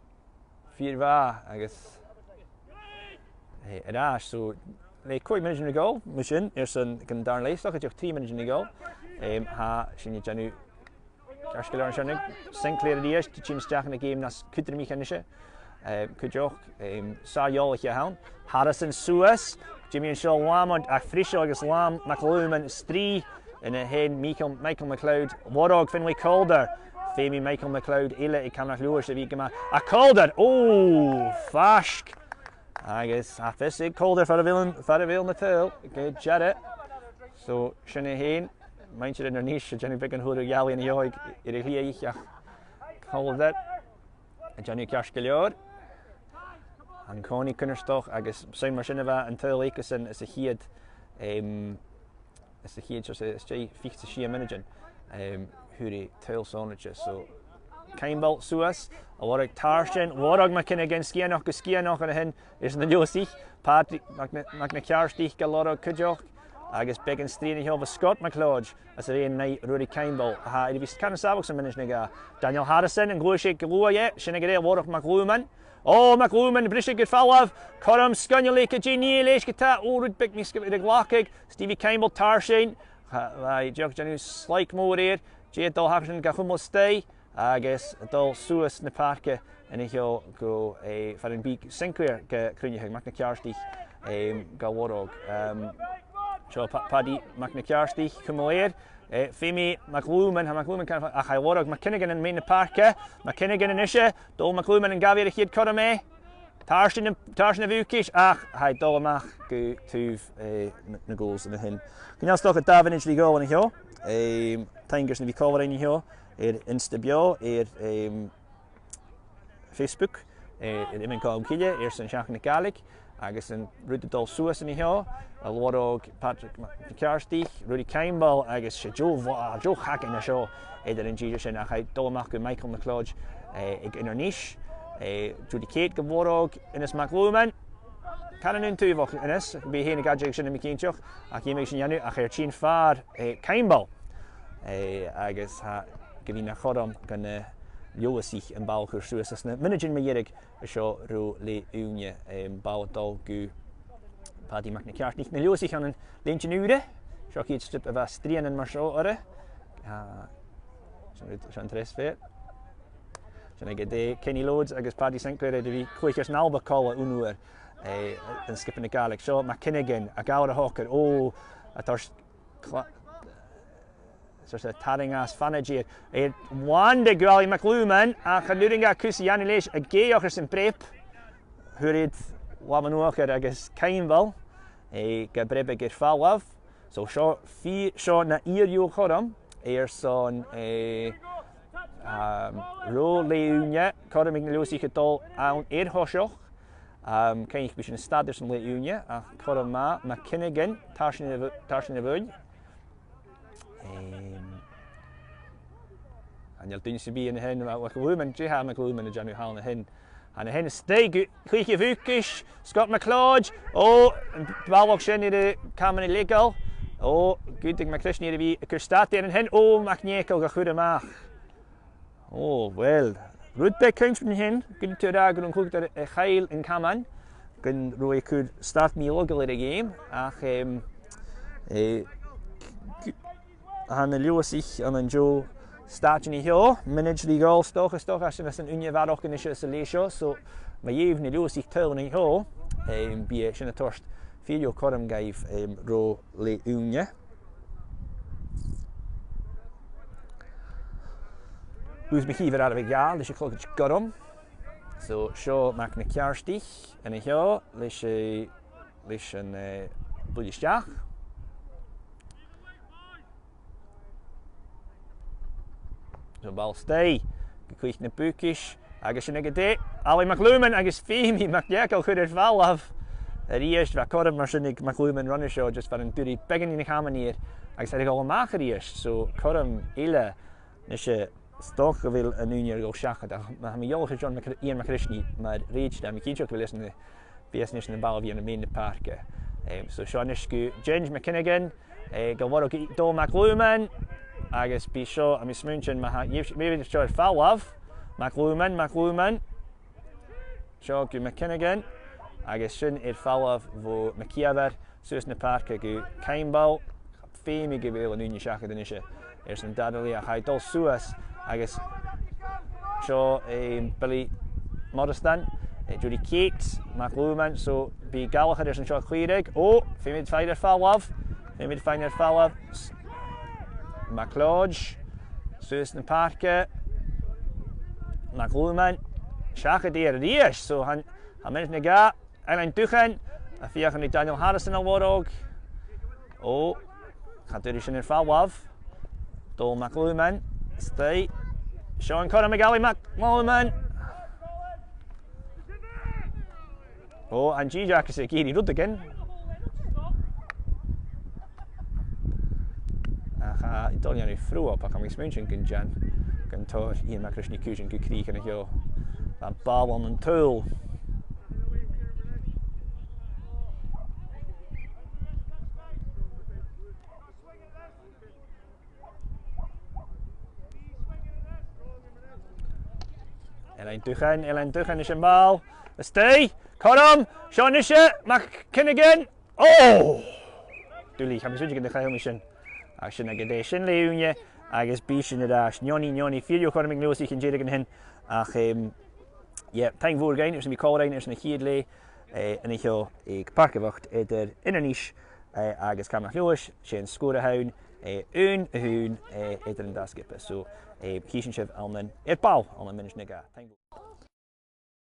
fìor mhath agus, eh, air ais. So, le còig mionaidean a dhol, mar sin, airson gun dàrna leth, 's dòcha dìreach trì mionaidean a dhol. Em, tha sinn a' dèanamh ceart gu leòr an sin. Sinclair a-rithist, a' tighinn a-steach dhan gheama nas cudromaiche a-nise, eh, cuideachd, em, sàr-eòlaiche a th' ann. Harrison suas, Jimmy an seo, Lamont, ach Friseal agus Lam-, MacLuman, strì, an sin Michael, Michael MacLeòid, lorg Finlay Calder. Feumaidh Michael MacLeòid eile aig Camanachd Leòdhais a bhith gu math. A Calder, ò, faisg! Agus tha fios aig Calder far a bheil, far a bheil na tadhail, gu dearbh. So, sin e fhèin, muinntir Inbhir Nis a' dèanamh beagan a thoirt a-ghallaidh an seo aig, air a' chliathaich, ach Calder a' dèanamh ceart gu leòr. An-còmhnaidh cunnartach agus 's ann mar sin a bha an tadhal aigesan anns a' chiad, em, anns a' chiad, so, 's e, 's e fichead 's a sia mionaidean, em, fhuair e tadhal sònraichte. So, Caimbeul suas, a lorg tarsainn, lorg MacFhionghain, sgianach gu sgianach an sin, airson na Leòdhasaich, Pàdraig Mac na, Mac na Ceàrdaich ga lorg cuideachd, agus beagan strì an seo bho Scott MacLeòid, às a' bheinn an aghaidh Ruairidh Caimbeul, a tha air a bhith can sàmhach son mionaid no dhà. Daniel Harrison, an gluais e gu luath e, sin agaibh e, lorg MacLuman. Ò, MacLuman, briseadh gu falbh, cothrom sgoinneil aige, dè nì e leis ge-tà, ò, rud beag mìosgail air a ghlacadh, Stevie Caimbeul tarsainn, tha, tha e dìreach a' dèanamh slaic mòr air, dè a' dol a thachairt, ga chumail a-staigh, agus a' dol suas na pàirce an seo gu, eh, far am bi Sinclair ga cruinneachadh, Mac na Ceàrdaich, em, ga lorg. Em, seo Pa-, Paddy Mac na Ceàrdaich, cumail air. Eh, feumaidh MacLuman, tha MacLuman can, ach tha e a' lorg MacFhionghain am meadhan na pàirce. MacFhionghain a-nise, Dòmhnall MacLuman, an gabh e air a' chiad cothrom e? Tarsainn, tarsainn a' bhucaid, ach tha e a' dol a-mach gu taobh, eh, na, na goals an sin. Chan eil 's dòcha dà mhionaid ri dhol an seo. Em, taing airson a bhith còmhla rinn an seo air Insta Beò, air, em, Facebook, eh, air Iomain Colmcille, airson Seachdain na Gàidhlig, Agus an rud a' dol suas an seo, a' lorg Patrick MacNeacail, Ruairidh Caimbeul agus 's e deagh bh-, deagh chagain a tha seo eadar an dithis sin ach a' dol a-mach gu Michael MacLeòid, eh, aig Inbhir Nis. Eh, Judy Kate ga lorg, Innes MacLuaman. Chan eil an taobh aige, Innes, bidh e fhèin ag aideachadh sin, tha mi cinnteach, ach dh'fheumadh sin a dhèanamh ach air tighinn far, eh, Caimbeul. Eh, agus tha, gu bhith na chothrom gun, eh, Leòdhasach am ball a chur suas anns na mionaidean mu dheireadh an seo ro leth-ùine, em, ball a' dol gu Paddy MacNeacail. Na Leòdhasaich ann an linn-ùine. Seo a' chiad strip a bha srianadh mar seo orra. Ah, sin rud, sin treas fear. Sin agad e, Kenny Loads agus Paddy Sinclair air a bhith a' cluich airson Alba còmhla aon uair, eh, an sgioba na Gàidhlig. Seo MacFhionghain, a' gabhail air a shocair, ò, a' toirt cla-, sort of tarraing às fanaid air. Air làn de dh'Alec MacLuaman, ach chan urrainn dha cus a dhèanamh leis, ag èigheach airson breab. Fhuair iad làmh an uachdair agus Caimbeul, eh, ga breabadh air falbh. So seo, fì-, seo na fìor dheagh chothrom airson, eh, um, ro leth-ùine, cothrom aig na Leòdhasaich a' dol ann air thoiseach. Um, cuimhnich, bidh sinn a' stad airson leth-ùine, ach cothrom math, MacFhionghain, tarsainn a' bh-, tarsainn a' bhuain. Em, chan eil duine sam bith an sin, ach MacLuaman, dè tha MacLuaman a' dèanamh an sin? An sin a-staigh gu cluiche bhucais, Scott MacLeòid, ò, am balach sin air a' chaman a leigeil, ò, Gudrun MacRisnigh air a bhith a' cur stad air an sin, ò, MacNeacail ga chur a-mach. Ò, uill, rud beag caoimhseach an sin, gun tuirt thu gun cluicheadair a chaill an caman, gun robh e a' cur stad mì-laghail air a' gheama, ach, em, eh, gu-, tha na Leòdhasaich ann an deagh staid an seo, mionaid ri dhol, 's dòcha, 's dòcha, às an, às an ùine a bharrachd a-nis às an leth seo, so ma gheibh na Leòdhasaich tadhal an seo, em, bidh sin a' toirt fìor dheagh chothrom dhaibh, em, ro leth-ùine. Lùths MacÌomhair àireamh a dhà leis a' chluiche gorm. So, seo Mac na Ceartaich an seo leis a', leis an, eh, buille a-steach. So, ball a-staigh gu cluich na bucais. Agus sin agad e, Alec MacLuaman agus feumaidh MacNeacail a chur air falbh a-rithist. Bha cothrom mar sin aig MacLuaman roimhe seo, just far an d' fhuair e beagan de na chaman air agus air a dhol a-mach a-rithist. So cothrom eile a-nis, 's dòcha gu bheil an ùine air a dhol seachad, ach ma tha mi eòlach air John Mac-, Iain MacRisnigh mar rèidh, tha mi cinnteach gu bheil esan a' feuchainn ris na ball a bhith ann am meadhan na pàirce. Em, so seo a-nis gu James MacFhionghain, eh, ga lorg Dòmhnall MacLuaman, agus bidh seo, tha mi a' smaointinn, ma tha, gheibh, gheibh seo air falbh. MacLuaman, MacLuaman. Seo gu MacFhionghain, agus sin air falbh bho MacÌomhair, suas na pàirce gu Caimbeul. Feumaidh gu bheil an ùine seachad a-nis airson dà uair eile, ach tha e a' dol suas, agus seo, eh, Billy Moireasdan, eh, Judy Kate, MacLuaman, so bidh Gallagher airson seo a chlìoradh. Ò, feumaidh iad faighinn air falbh, feumaidh iad faighinn air falbh. S-, MacLeòid, suas na pàirce. MacLuaman, seachad air a-rithist, so tha, tha mionaid no dhà, Ailean Dubhchain, a' feuchainn ri Daniel Harrison a lorg. Ò, cha d' fhuair e sin air falbh. Dòmhnall MacLuaman, a-staigh. Seo an cothrom aig Alec MacLuaman. Ò, an dìdeas ag iarraidh rudeigin. Ach, a, dol a dhèanamh fruach, ach tha mi a' smaointinn gun dèan, gun toir Iain MacRisnigh cùisean gu crìch an seo. Tha am ball ann an t-saoghal. Ailean Dubhchain, Ailean Dubhchain is am ball. A-staigh, cothrom, seo a-nis, MacFhionghain. Ò! Duilich, tha mi a' smaointinn gun do chaill mi sin. Ach sin agad e, sin leth-ùine, agus bidh sinn air ais. Neoni, neoni, fìor dheagh chothrom aig na Leòdhasaich an deireadh an sin. Ach, em, yeah, taing mhòr dhuinn, airson a bhith còmhla rinn airson a' chiad leth, eh, an seo aig Pàirc a' Bhochd eadar Inbhir Nis, eh, agus Camanachd Leòdhais, 's e an sgòr a th' ann, eh, aon a h-aon, eh, eadar an dà sgioba. So, eh, chì sinn sibh ann an, air ball, ann am mionaid no dhà. Taing mhòr.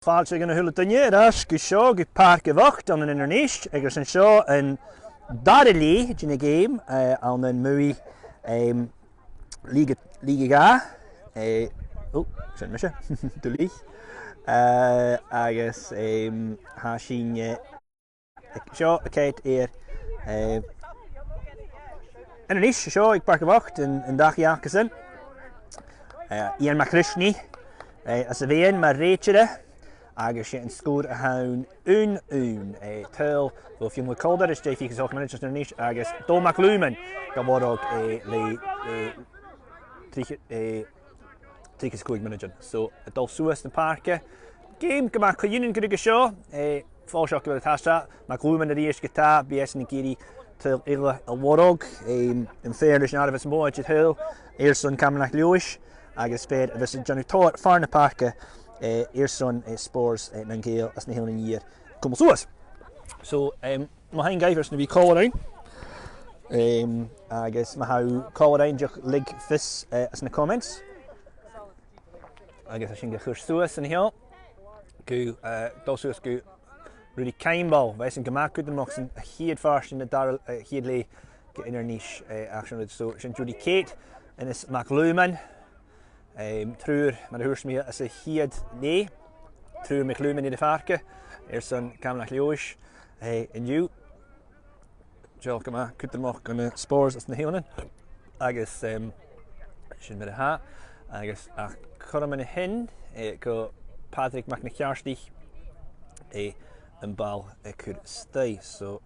Fàilte gun a h-uile duine air ais gu seo, gu Pàirc a' Bhochd ann an Inbhir Nis, agus an seo an dàrna leth den gheama, eh, ann am Mowi, em, Lìge, Lìge Dhà, eh, ò, sin mise, duilich. Eh, agus, em, tha sinn, eh, seo a' coimhead air, eh, Inbhir Nis, seo aig Pàirc a' Bhochd, an, an dachaigh aca-san. Eh, Iain MacRisnigh, eh, às a' bheinn mar rèitire, agus 's e an sgòr a th' ann aon aon, eh, tadhal bho Fionnlagh Calder às dèidh fichead 's a h-ochd mionaidean ann an Inbhir Nis, agus Dòmhnall MacLuman gu lorg, eh, le, eh, trithead, eh, trithead 's a còig mionaidean. So, a' dol suas na pàirce. Geama gu math cuideachail gu ruige seo, eh, follaiseach gu bheil an t-asa, MacLuman a-rithist ge-tà, bidh esan ag iarraidh tadhal eile a lorg, em, am fear leis an àireamh as motha de thadhal, airson Camanachd Leòdhais, agus fear a bhios a' dèanamh tòrr far na pàirce, eh, airson, eh, Spòrs, eh, nan Gàidheal anns na h-Eileanan Iar cumail suas. So, em, mo thaing dhuibh airson a bhith còmhla rinn. Em, agus ma tha sibh còmhla rinn, dìreach leig fios, eh, anns na comments. Agus tha sinn ga chur suas an seo. Gu, eh, dol suas gu Ruairidh Caimbeul. Bha esan gu math cudromach san a' chiad phàirt den dara, eh, chiad leth gu Inbhir Nis, eh, ach sin rud. So, sin Judy Kate, Innes MacLuman. Em, triùir, mar a thuirt mi, anns a' chiad leth. Triùir MacLuman air a' phàirc, airson Camanachd Leòdhais, eh, an-diugh. Dìreach gu math cudromach gu na Spòrs anns na h-Eileanan. Agus, em, sin mar a tha. Agus ach cothrom an sin, eh, gu Pàdraig Mac na Ceàrdaich, eh, am ball a chur a-staigh. So,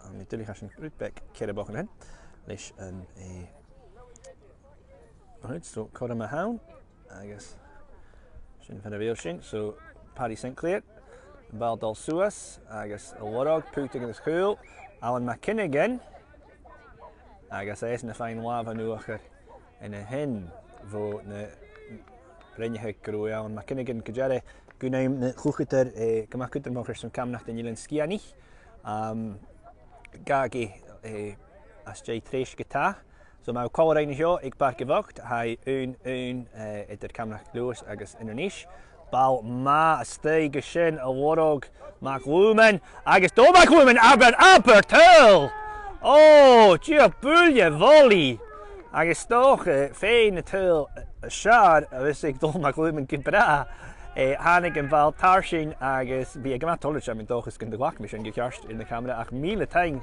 tha mi duilich, tha sinn rud beag cearboideach an sin. Leis an, eh, Right, so cothrom a th' ann, agus sin far a bheil sinn. So, Paddy Sinclair, am ball a' dol suas, agus a lorg, puting anns a' chùl, Alan MacFhionghain, agus esan a' faighinn làmh an uachdair an sin bho na rinn e gu robh Alan MacFhionghain gu dearbh, gun ainm na chluicheadair, eh, gu math cudromach airson Camanachd nan Eilean Sgitheanaich. Um, gabhaidh e, eh, às dèidh treis ge-tà. So, ma tha sibh còmhla rinn an seo aig Pàirc a' Bhochd, tha e aon aon, eh, eadar Camanachd Leòdhais agus Inbhir Nis. Ball math a-staigh gu sin, a lorg MacLuman, agus Dòmhnall MacLuman, abair, abair tadhal! Ò, dìreach buille bholaidh! Agus 's dòcha, eh, feuch an tadhal, eh, as fheàrr a bhios aig Dòmhnall MacLuman gu bràth. Eh, thàinig am ball tarsainn agus bha e gu math toilichte, tha mi an dòchas gun do ghlac mi sin gu ceart air na camara, ach mìle taing,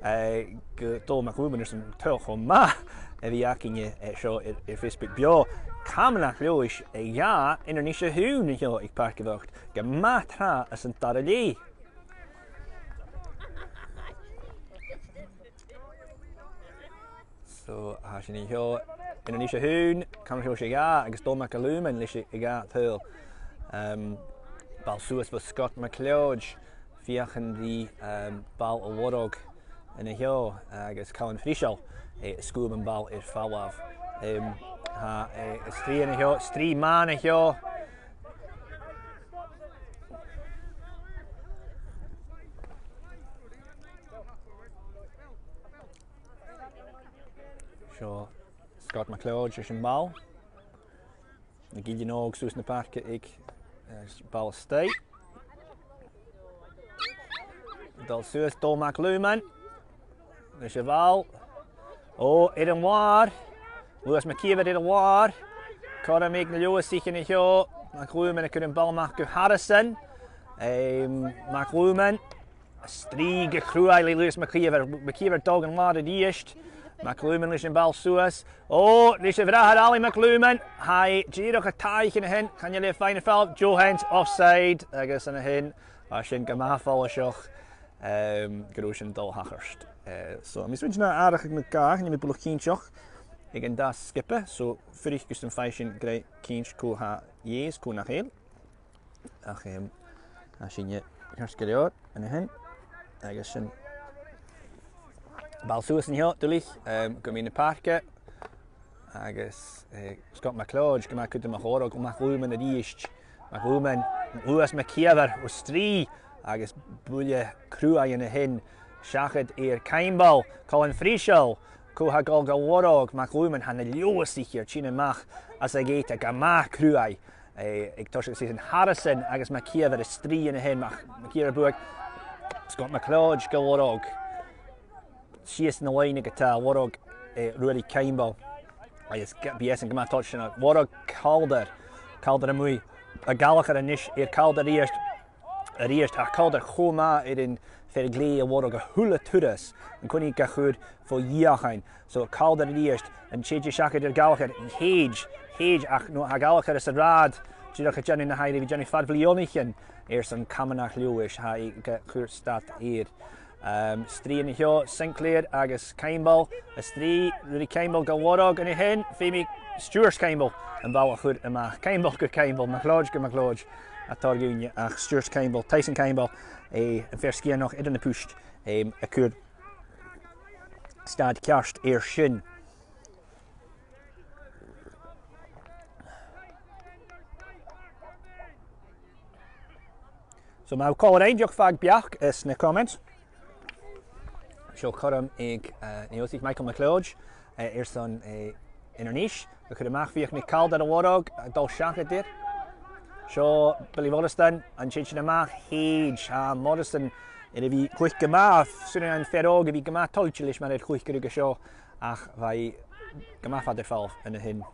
eh, gu Dòmhnall MacLuman airson an tadhal cho math a bh' againne, eh, seo air, air Facebook. Beò, Camanachd Leòdhais a dhà, Inbhir Nis a h-aon an seo aig Pàirc a' Bhochd. Gu math tràth anns an dara leth. So, tha sinn an seo, Inbhir Nis a h-aon, Camanachd Leòdhais a dhà, agus Dòmhnall MacLuman leis a' dhà tadhal. Um, ball suas bho Scott MacLeòid, feuchainn ri, um, ball a lorg an seo, agus Calum Friseal, eh, a' sguab am ball air falbh. Um, tha, eh, an strì an seo, strì math an seo. Seo Scott MacLeòid leis a' bhall. Na gillean òg suas na pàirce aig, eh, ball a-staigh. Dol suas, Dòmhnall MacLuman leis a' bhall. Ò, air an làr. Lewis MacÌomhair air an làr. Cothrom aig na Leòdhasaich an seo. MacLuman a' cur am ball a-mach gu Harrison. Em, MacLuman. Strì gu cruaidh le Lewis MacÌomhair. MacÌomhair a' dol dhan làr a-rithist. MacLuman leis a' bhall suas. Ò, leis a' bhràthair Alan MacLuman. Tha e dìreach a' tàthadh an sin. Chan eil e a' faighinn air falbh. Joe Hens offside. Agus an sin, tha sin gu math follaiseach, em, gun robh sin a' dol a thachairt. Eh, so, tha mi a' smaointinn gun do dh'atharraich e na dhà, chan eil mi buileach cinnteach aig an dath sgioba. So, fuirich gus am faigh sinn greis cinnt cò tha dheas, cò nach eil. Ach, em, tha sinne ceart gu leòr an sin. Agus sin ball suas an seo, duilich, em, gu meadhan na pàirce. Agus, eh, Scott MacLeòid, gu math cudromach, a lorg MacLuman a-rithist. MacLuman, Lewis MacÌomhair, o strì, agus buille cruaidh an sin. Seachad air Caimbeul, Colin Friseal, cò tha a' dol ga lorg, MacLuman, tha na Leòdhasaich air tighinn a-mach às a' ghèit gu math cruaidh. Eh, aig toiseach an t-season, Harrison agus MacÌomhair a' strì an sin, Mac-, MacÌomhair buaidh, Scott MacLeòid ga lorg. Sìos na loidhne ge-tà, a lorg, eh, Ruairidh Caimbeul. Agus ga-, bidh esan gu math toilichte sin, a lorg Calder. Calder a-muigh. A' ghealach a-nis air Calder a-rithist. A-rithist, ach Calder cho math air an fhear glè a lorg a h-uile turas, an-còmhnaidh ga chur fo dheuchainn. So Calder a-rithist, an tèid e seachad air Gallagher, thèid, thèid, ach no, tha Gallagher às an rathad, dìreach a' dèanamh na h-àireamh a bha e a' dèanamh fad bhliadhnaichean airson Camanachd Leòdhais, tha e ga chur stad air. Um, strì an seo, Sinclair agus Caimbeul, a' strì, Ruairidh Caimbeul ga lorg an sin, feumaidh Stuart Caimbeul am ball a chur a-mach. Caimbeul gu Caimbeul, MacLeòid gu MacLeòid, a' toirt dhaoine ach Stuart Caimbeul, Tyson Caimbeul, eh, am fear Sgitheanach air na puist, em, a' cur stad ceart air sin. So ma tha còmhla rinn, deoch fàg beachd anns na comments. Seo cothrom aig, eh, an Leòdhasach, Michael MacLeòid, eh, airson, eh, Inbhir Nis a chur a-mach. Feuch an e Calder a lorg, a' dol seachad air. Seo Billy Wollaston, an tèid sin a-mach, thèid. Tha Morrison air a bhith a' cluich gu math, 's urrainn dhan fhear òg a bhith gu math toilichte leis mar a tha e a' cluich gu ruige seo, ach bha e gu math fada air falbh an sin.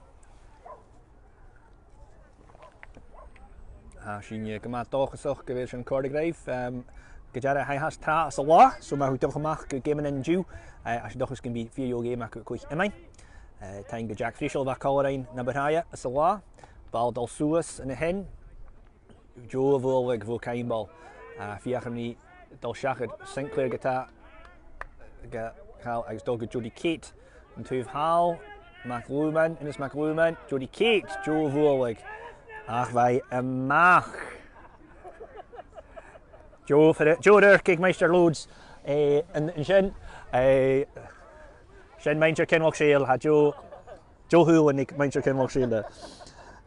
Tha sinne gu math dòchasach gu bheil sin a' còrdadh ribh. Em, gu dearbh, tha e fhathast tràth san latha, so ma tha thu a' dol a-mach gu geamannan an-diugh, eh, tha sinn an dòchas gum bi fìor dheagh gheama agaibh a' cluich uainn. Eh, taing do Jack Friseal a bha còmhla rinn na bu tràithe san latha. Ball a' dol suas an sin. Deagh bhualadh bho Caimbeul. A' feuchainn ri dol seachad. Sinclair ge-tà, ge-tà agus dol gu Jody Kate. An taobh thall, MacLuman, Innes MacLuman, Jody Kate, deagh bhualadh. Ach bha e a-mach. Deagh fir-, deagh fhradharc aig Maighstir Leòdhais, eh, an, an sin, eh, sin Muinntir Ceann Loch Seil, tha deagh, deagh shùilean aig Muinntir Ceann Loch Seil.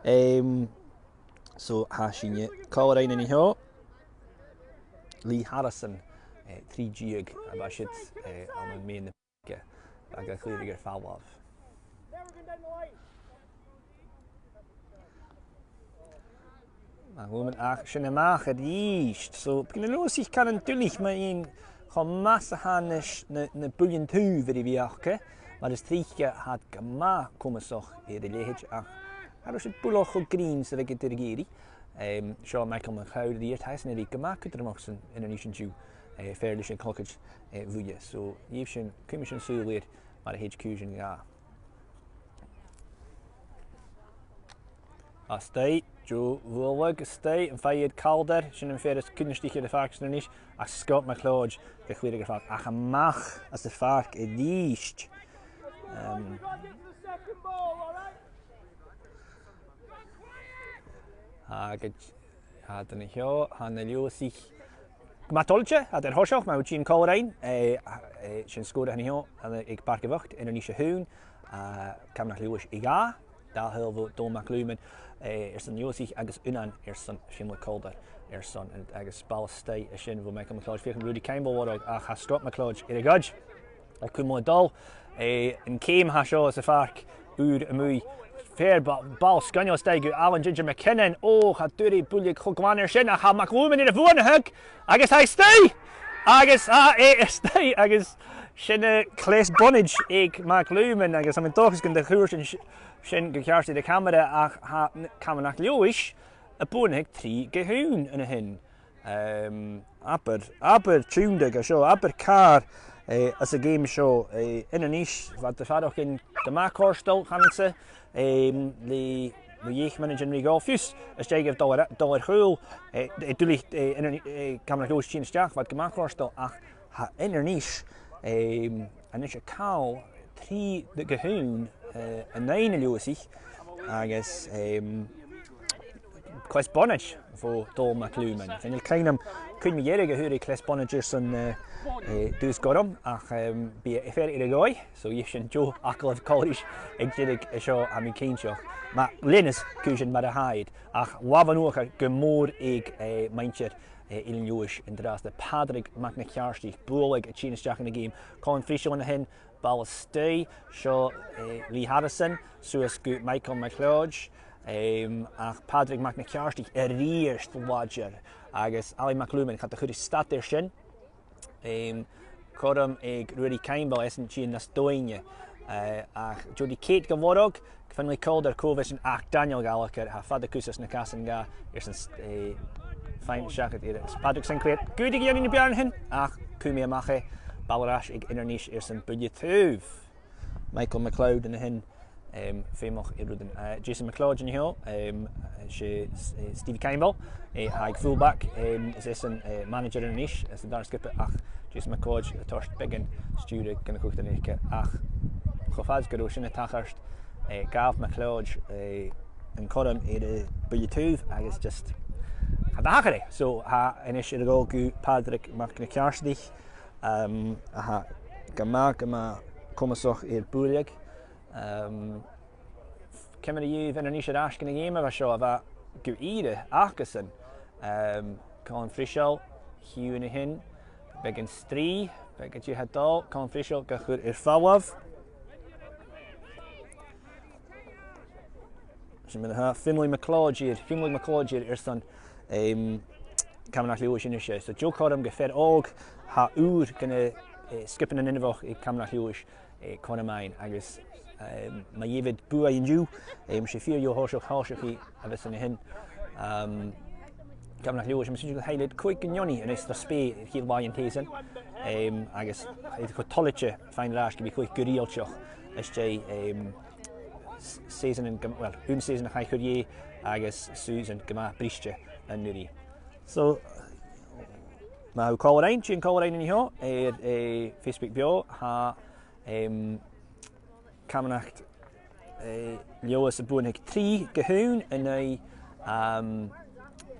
Em, so, tha sinne còmhla rinn an seo. Lee Harrison, eh, trì deug, a bha siud, eh, ann am meadhan na Ge-, agus a' clìoradh air falbh. Ach, ach sin a-mach a-rithist. So, bidh na Leòdhasaich caran duilich mu dheidhinn cho math 's a tha na s-, na, na buillean taobh air a bhith aca, mar as trice tha iad gu math comasach air a leithid, ach cha robh siud buileach cho grinn 's a bhiodh iad ag iarraidh. Em, seo Michael MacLeod a-rithist, tha esan air a bhith gu math cudromach san Inbhir Nis an-diugh, eh, fear leis a' chlogaid, eh, bhuidhe. So, gheibh sinn, cumaidh sinn sùil air mar a thèid cùisean dha. A-staigh, deagh bhualadh a-staigh, am faigh iad Calder, sin am fear as cunnartaiche air a' phàirc san Inbhir Nis, ach Scott MacLeod ga clìoradh air falbh, ach a-mach às a' phàirc a-rithist. Em, Tha gu, tha an seo, tha na Leòdhasaich gu math toilichte, tha iad air thoiseach, ma tha thu a' tighinn còmhla rinn, eh, eh, sin sgòr an seo, eh, aig Pàirc a' Bhochd, Inbhir Nis a h-aon, eh, Camanachd Leòdhais a dhà, dà shaoghal bho Dòmhnall MacLuman, eh, airson na Leòdhasaich agus aonan airson Finlay Calder airson, agus ball a-staigh an sin bho Michael MacLeod, feuch an Ruairidh Caimbeul a lorg, ach tha Scott MacLeod air a ghoid. A' cumail a' dol, eh, an ceum a tha seo sa phàirc ùr a-muigh. Fear ba-, ball sgoinneil a-staigh gu Alan Ginger McKinnon. Ò, cha d' fhuair e buille cho glan air sin, ach tha MacLuman air a bhuannachadh, agus tha e a-staigh! Agus tha e a-staigh, agus sin, eh, cleas bonaid aig MacLuman, agus tha mi an dòchas gun do chuala sinn s-, sin gu ceart air a' chamara, ach tha n-, Camanachd Leòdhais a' buannachadh trì gu a h-aon an sin. Em, abair, abair tionndadh a tha seo, abair càr, eh, anns a' gheama seo, eh, Inbhir Nis, bha iad a' faireachdainn gu math cofhurtail, chanainn-sa, em, le, le dheich mionaidean ri dhol, fiù 's, às dèidh dhaibh dol air, dol air chùl, eh, eh, duilich, eh, Inbhir Ni-, eh, Camanachd Leòdhais a' tighinn a-steach, bha iad gu math cofhurtail, ach tha Inbhir Nis, em, a-nis a' call trì gu a h-aon, eh, an aghaidh na Leòdhasaich, agus, em, cleas bonaid bho Dòmhnall MacLuman. Chan eil cuimhn' agam cuin mu dheireadh a fhuair e cleas bonaid airson, eh, eh, dùsg gorm, ach, em, bidh e air a dhòigh, so gheibh sinn deagh agallamh còmhla ris aig deireadh an seo, tha mi cinnteach. Ma leanas cùisean mar a tha iad, ach làmh an uachair gu mòr aig, eh, muinntir, eh, Eilean Leòdhais an-dràsta. Pàdraig Mac na Ceàrdaich, bualadh a' tighinn a-steach anns a' gheama. Colin Friseal an sin, ball a-staigh, seo, eh, Lee Harrison, suas gu Michael MacLeod, em, ach Pàdraig Mac na Ceàrdaich a-rithist làidir, agus Alan MacLuman, cha do chuir e stad air sin. Em, cothrom aig Ruairidh Caimbeul, esan a' tighinn nas doimhne, eh, ach Jody Kate ga lorg, Finlay Calder, cò bhios ann ach Daniel Gallagher, tha fada cus anns na casan dha, airson s-, eh, Fine, seachad air. Is Patrick Sinclair. Gùn a dhèanamh na beàrnan sin, ach cumaidh e a-mach e. Ball air ais aig Inbhir Nis airson buille taobh. Michael McLeod an sin, em, feumach air rudan. Eh, Jason McLeod an seo, em, 's e, eh, Stevie Campbell, eh, tha aig fullback, em, is esan, eh, manager Inbhir Nis, is an dàrna sgioba, ach Jason McLeod a' toirt beagan stiùiridh dhan a' chuideachd aige, ach cho fad 's gun robh sin a' tachairt, eh, ghabh McLeod, eh, an cothrom air a' bhuille taobh agus just cha do thachair e. So, tha a-nis air a dhol gu Pàdraig Mac na Ceàrdaich, um, a tha gu math, gu math comasach air buille. Um, ciamar a gheibh Inbhir Nis air ais dhan a' gheama a bha seo, a bha gu ìre acasan. Um, Colm Friseal, chì thu an sin, beagan strì, beagan dìth a' dol, Colm Friseal ga chur air falbh. Sin mar a tha Finlay MacLeòid air, Finlay MacLeòid air airson, em, Camanachd Leòdhais a-nis. So deagh chothrom gu fear òg, tha ùir dhan, eh, sgioba nan inbheach aig Camanachd Leòdhais, eh, cothrom fhaighinn agus, em, ma gheibh iad buaidh an-diugh, em, 's e fìor dheagh thoiseach, thoiseach a bhios an sin. Em, Camanachd Leòdhais, tha mi a' smaoineachadh gu bheil iad còig gu neoni a-nis, tha spè air a' chiad là an t-season, em, agus tha iad cho toilichte faighinn air ais gu bhith còig gu riaghailteach às dèidh, em, s-, season an gam-, well, aon season a chaidh a chur dheth agus season gu math briste an-uiridh. So, ma tha còmhla rinn, dèan còmhla rinn an seo air, eh, Facebook beò, tha, em, Camanachd, eh, Leòdhais a' buannachadh trì gu h-aon an aghaidh, um,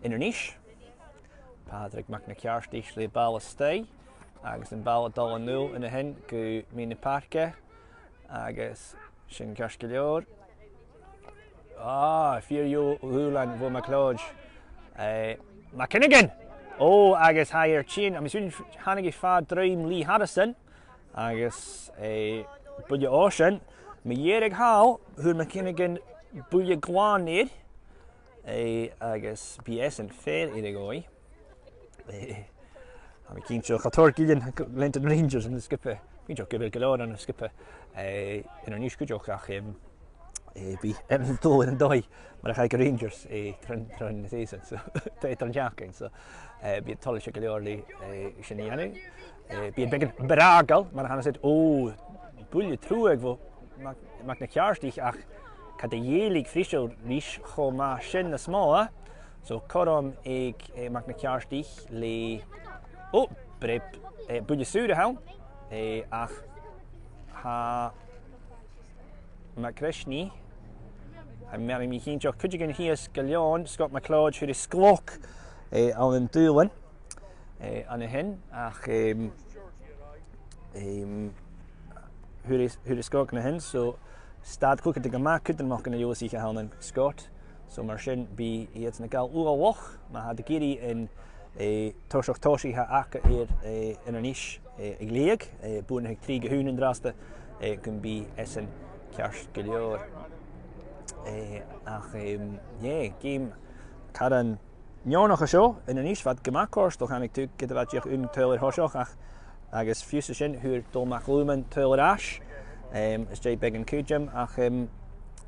Inbhir Nis. Pàdraig Mac na Ceàrdaich le ball a-staigh, agus am ball a' dol a-null an sin gu meadhan na pàirce, agus sin ceart gu leòr. Ah, fìor dheagh dhùbhlan bho MacLeòid. Eh, McKinnigan! Ò, agus tha e air tighinn, tha mi a' smaoineachadh thàinig e fad druim Lee Harrison, agus, eh, buille oisein. Mu dheireadh thall, fhuair McKinnigan buille glan air, eh, agus bidh esan fair air a dhòigh. Eh, tha mi cinnteach, cha toir gillean leantainn Rangers ann an sgioba. Cinnteach gu bheil gu leòr ann an sgioba, eh, Inbhir Nis cuideachd, ach, em, eh, bidh Evan Dole air an dòigh mar a chaidh gu Rangers, eh, tron, tron season, so, tron t-seachdain, so, eh, bidh e toilichte gu leòr le, eh, sin a dhèanamh. Eh, bidh e beagan bràgail, mar a chanas iad, ò, buille truagh bho Mac, Mac na Ceàrdaich, ach cha do dhèilig Friseal ris cho math sin nas motha. So, cothrom aig, eh, Mac na Ceàrdaich le, ò, breab, eh, buille saor a th' ann, eh, ach tha McChesney, tha mi a' miannachadh, cinnteach, cuideigin shìos gu leòn, Scott MacLeòid, fhuair e sgloc, eh, ann an dùbhlan, eh, an sin, ach, em, em, fhuair e, fhuair e sgloc an sin, so stad chluicheadaireachd gu math cudromach dha na Leòdhasaich a th' ann an Scott. So mar sin, bidh iadsan a' gabhail uallach, ma tha iad ag iarraidh an, eh, toiseach tòiseachaidh a th' aca air, eh, Inbhir Nis, eh, a ghleidheadh, eh, buannachadh trì gu h-aon an-dràsta, eh, gum bi esan ceart gu leòr. Eh, ach, em, yeah, geama caran neònach an seo, Inbhir Nis, bha iad gu math cofhurtail, chanainn, ged a bha dìreach aon tadhal air thoiseach, ach, agus fiù 's an sin, fhuair Dòmhnall MacLuaman tadhal air ais, em, às dèidh beagan cuideam, ach, em,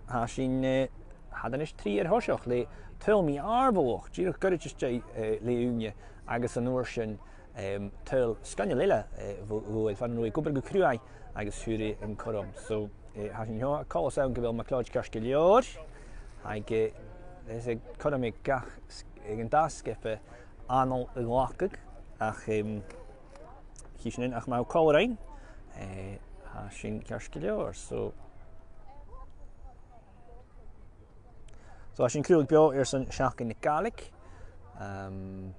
tha sinn, eh, tha iad a-nis trì air thoiseach le tadhal mì-àireamhach, dìreach goirid às dèidh, eh, leth-ùine, agus an uair sin, em, tadhal sgoinneil eile, eh, bho, bho, far an robh e ag obair gu cruaidh agus fhuair e an cothrom. So, eh, tha sinn an seo, coltas ann gu bheil MacLeòid ceart gu leòr. Tha e, eh, is e cothrom aig gach s-, aig an dà sgioba anail a ghlacadh, ach, em, chì sinn an-diugh, ach ma tha còmhla rinn, eh, tha sinn ceart gu leòr. So, So, tha sinn a' cruthachadh beò airson Seachdain na Gàidhlig. Ehm,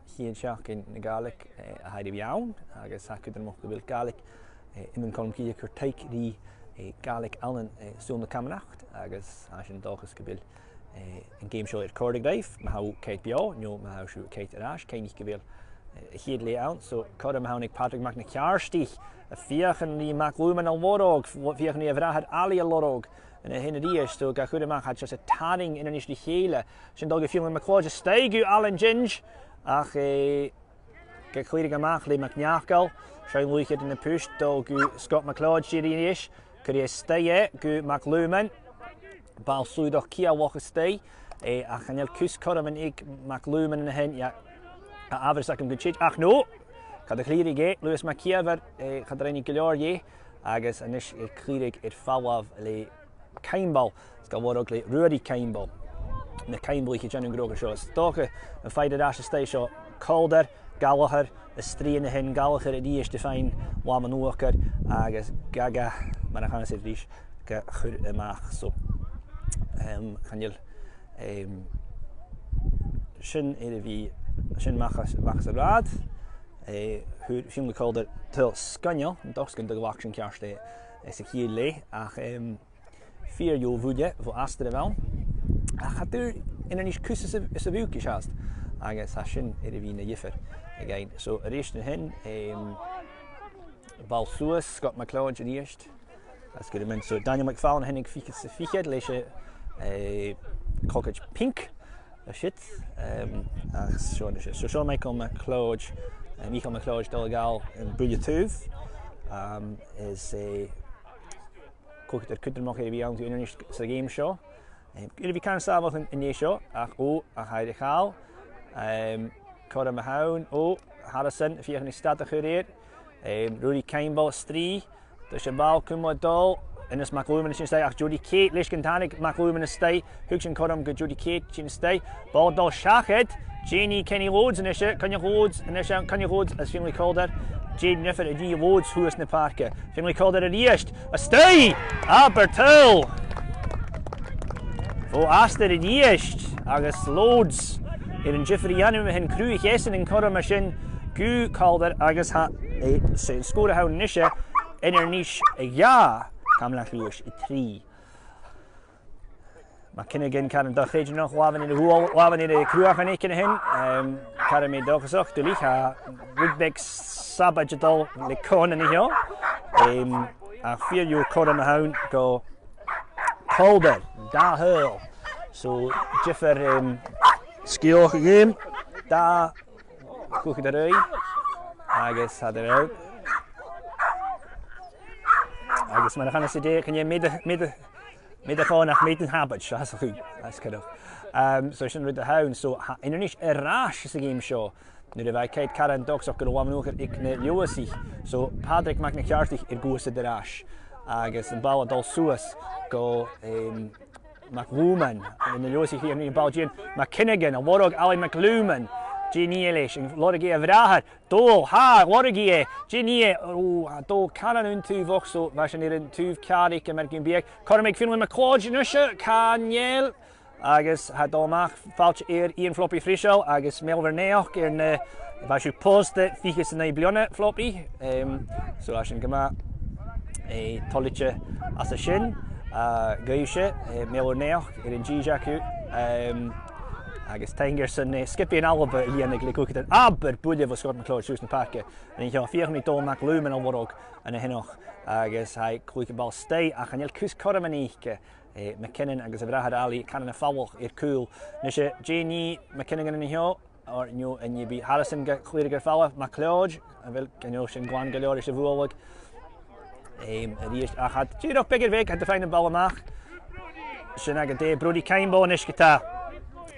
a' chiad Seachdain na Gàidhlig, eh, a th' air a bhith ann, agus tha e cudromach gu bheil Gàidhlig, eh, Iomain Colm Cille a' cur taic ri, eh, Gàidhlig ann an, eh, saoghal na camanachd, agus tha sinn an dòchas gu bheil, eh, an geama seo air còrdadh ribh, ma tha sibh a' coimhead beò, no ma tha sibh a' coimhead air ais, cuimhnich gu bheil, eh, a' chiad leth ann. So, cothrom a th' ann aig Pàdraig Mac na Ceàrdaich, a' feuchainn ri MacLuaman a lorg, f-, feuchainn ri a bhràthair Ailidh a lorg, an sin a-rithist, so ga chur a-mach, tha iad just a' tarraing Inbhir Nis ri chèile. Sin a' dol gu Fionnlagh MacLeòid, a-staigh gu Alan Ginge, ach, eh, ga cleachdadh a-mach le MacNeacail, seinn luath air na pùird, a' dol gu Scott MacLeòid, dìreach a-rithist, cuiridh e a-staigh e gu MacLuaman. Ball-sùghadach ciallach a-staigh, eh, ach chan eil cus cothrom aig MacLuman an sin, yeah, a, a bheil fhios agam gun tèid, ach no! Cha do chlìoraich e, Lewis MacÌomhair, eh, cha do rinn e gu leòr dheth, agus a-nis, eh, clìoraich air falbh le Caimbeul, 's gu lorg le Ruairidh Caimbeul. Na Caimbeulaich a' dèanamh an gnothach seo. Is dòcha am faigh iad air ais a-staigh seo, Calder, Gallagher, a' strì an sin, Gallagher a-rithist a' faighinn làmh an uachdair, agus Gaga, mar a chanas iad ris, ga chur a-mach. So, em, chan eil, em, sin air a bhith, sin a-mach às, a-mach às an rathad. Eh, fhuair Fionnlagh Calder tadhal sgoinneil, an dòchas gun do ghlac sinn ceart e, eh, sa chiad leth, ach, em, fìor dheagh bhuille bho astar a bh' ann. Ach cha d' fhuair Inbhir Nis cus sa, sa bhucaid fhathast, agus tha sin air a bhith na dhiofar againn. So, a-rithist an sin, em, ball suas, Scott MacLeòid a-rithist. That's good, man. So, Daniel McFarlane a' tighinn fichead sa fichead leis a', eh, cogaid pinc. That's it. Um, ach seo, seo, seo Michael MacLeòid, eh, Michael MacLeòid a' dol a ghabhail am buille taobh. Um, is, eh, cogaidh air cudromach air a bhith ann an Inbhir Nis sa gheama seo. Um, air a bhith can sàmhach an, an dèidh seo, ach ò, ach tha e air a chall. Um, cothrom a th' ann, ò, Harrison, a' feuchainn ri stad a chur air. Um, Ruairidh Caimbeul a' strì. Tha am ball cumail a' dol. Innes MacLuman a' tighinn a-steach, ach Jody Kate leis gun tàinig MacLuman a-steach. Thug sin cothrom gu Jody Kate a' tighinn a-steach. Ball a' dol seachad. Dè nì Kenny Loads a-nise, Coinneach Loads a-nise, Coinneach Loads is Fionnlagh Calder. Dè an diofar a nì Loads shuas na pàirce? Fionnlagh Calder a-rithist. A-steach! Abair tadhal! Bho astar a-rithist, agus Loads air an diofar a dhèanamh, a tha an cruth a' ceasan an cothrom a tha sin gu Calder, agus tha, eh, 's e an sgòr a th' ann a-nise, Inbhir Nis a dhà, Camanachd Leòdhais a trì. MacFhionghain, caran do-chreidineach, làmhan air a' bhùth, làmhan air a' chruach an-diugh an sin, em, caran mu dhòchasach, duilich, tha rud beag sabaid a' dol le Con an seo. Em, ach fìor dheagh chothrom a th' ann gu Calder, dà thadhal. So, diofar, em, sgeulachd a' gheama, dà chuairt air aghaidh, agus tha iad air aghaidh. Agus mar a chanas iad, chan e made, made, made a chon ach made in habit, seo, that's a chù, that's kind of. Um, so sin rud a th' ann. So, tha Inbhir Nis air ais sa gheama seo. Nuair a bha cead caran dòchasach gun robh làmhan uachdair aig na Leòdhasaich. So, Pàdraig Mac na Ceàrdaich air gluasad air ais. Agus am ball a' dol suas gu, em, MacLuman, na Leòdhasaich, an ball a' tighinn. MacFhionghain, a' lorg Alan MacLuman. Dè nì e leis, an lorg e a bhràthair? Dol, tha, lorg e. Dè nì e, ò, tha, dol caran aon taobh bhochd, so bha sin air an taobh ceàrr aige mar gum biodh. Cothrom aig Fionnlagh MacLeòid a-nise, chan eil. Agus tha dol a-mach fàilte air Iain Floppy Friseal agus Melvin Naoch air na, bha sibh pòsta fichead 's a naoi bliadhna, Floppy. Em, so tha sin gu math, eh, toilichte às a sin, eh, dhuibhse, eh, Melvin Naoch air an dithis aca, em, agus taing airson, eh, sgiobaidhean Alba a dhèanamh le cuideigin. Abair buille bho Scott MacLeòid suas na pàirce. An seo, feuchainn ri Dòmhnall MacLuman a lorg an-diugh, agus tha e a' cluich am ball a-staigh, ach chan eil cus cothrom an-diugh aige. Eh, MacKinnon agus a bhràthair Ali, caran a' falach air cùl. Nise, dè nì MacKinnon an seo, or no an e bith Harrison ga chlìoradh air falbh, MacLeòid, a bheil, chan eil sin glan gu leòr ris a' bhualadh. Em, a-rithist, ach tha iad dìreach beag air bheag, tha iad a' faighinn am ball a-mach. Sin agad e, Brodie Caimbeul a-nis ge-tà.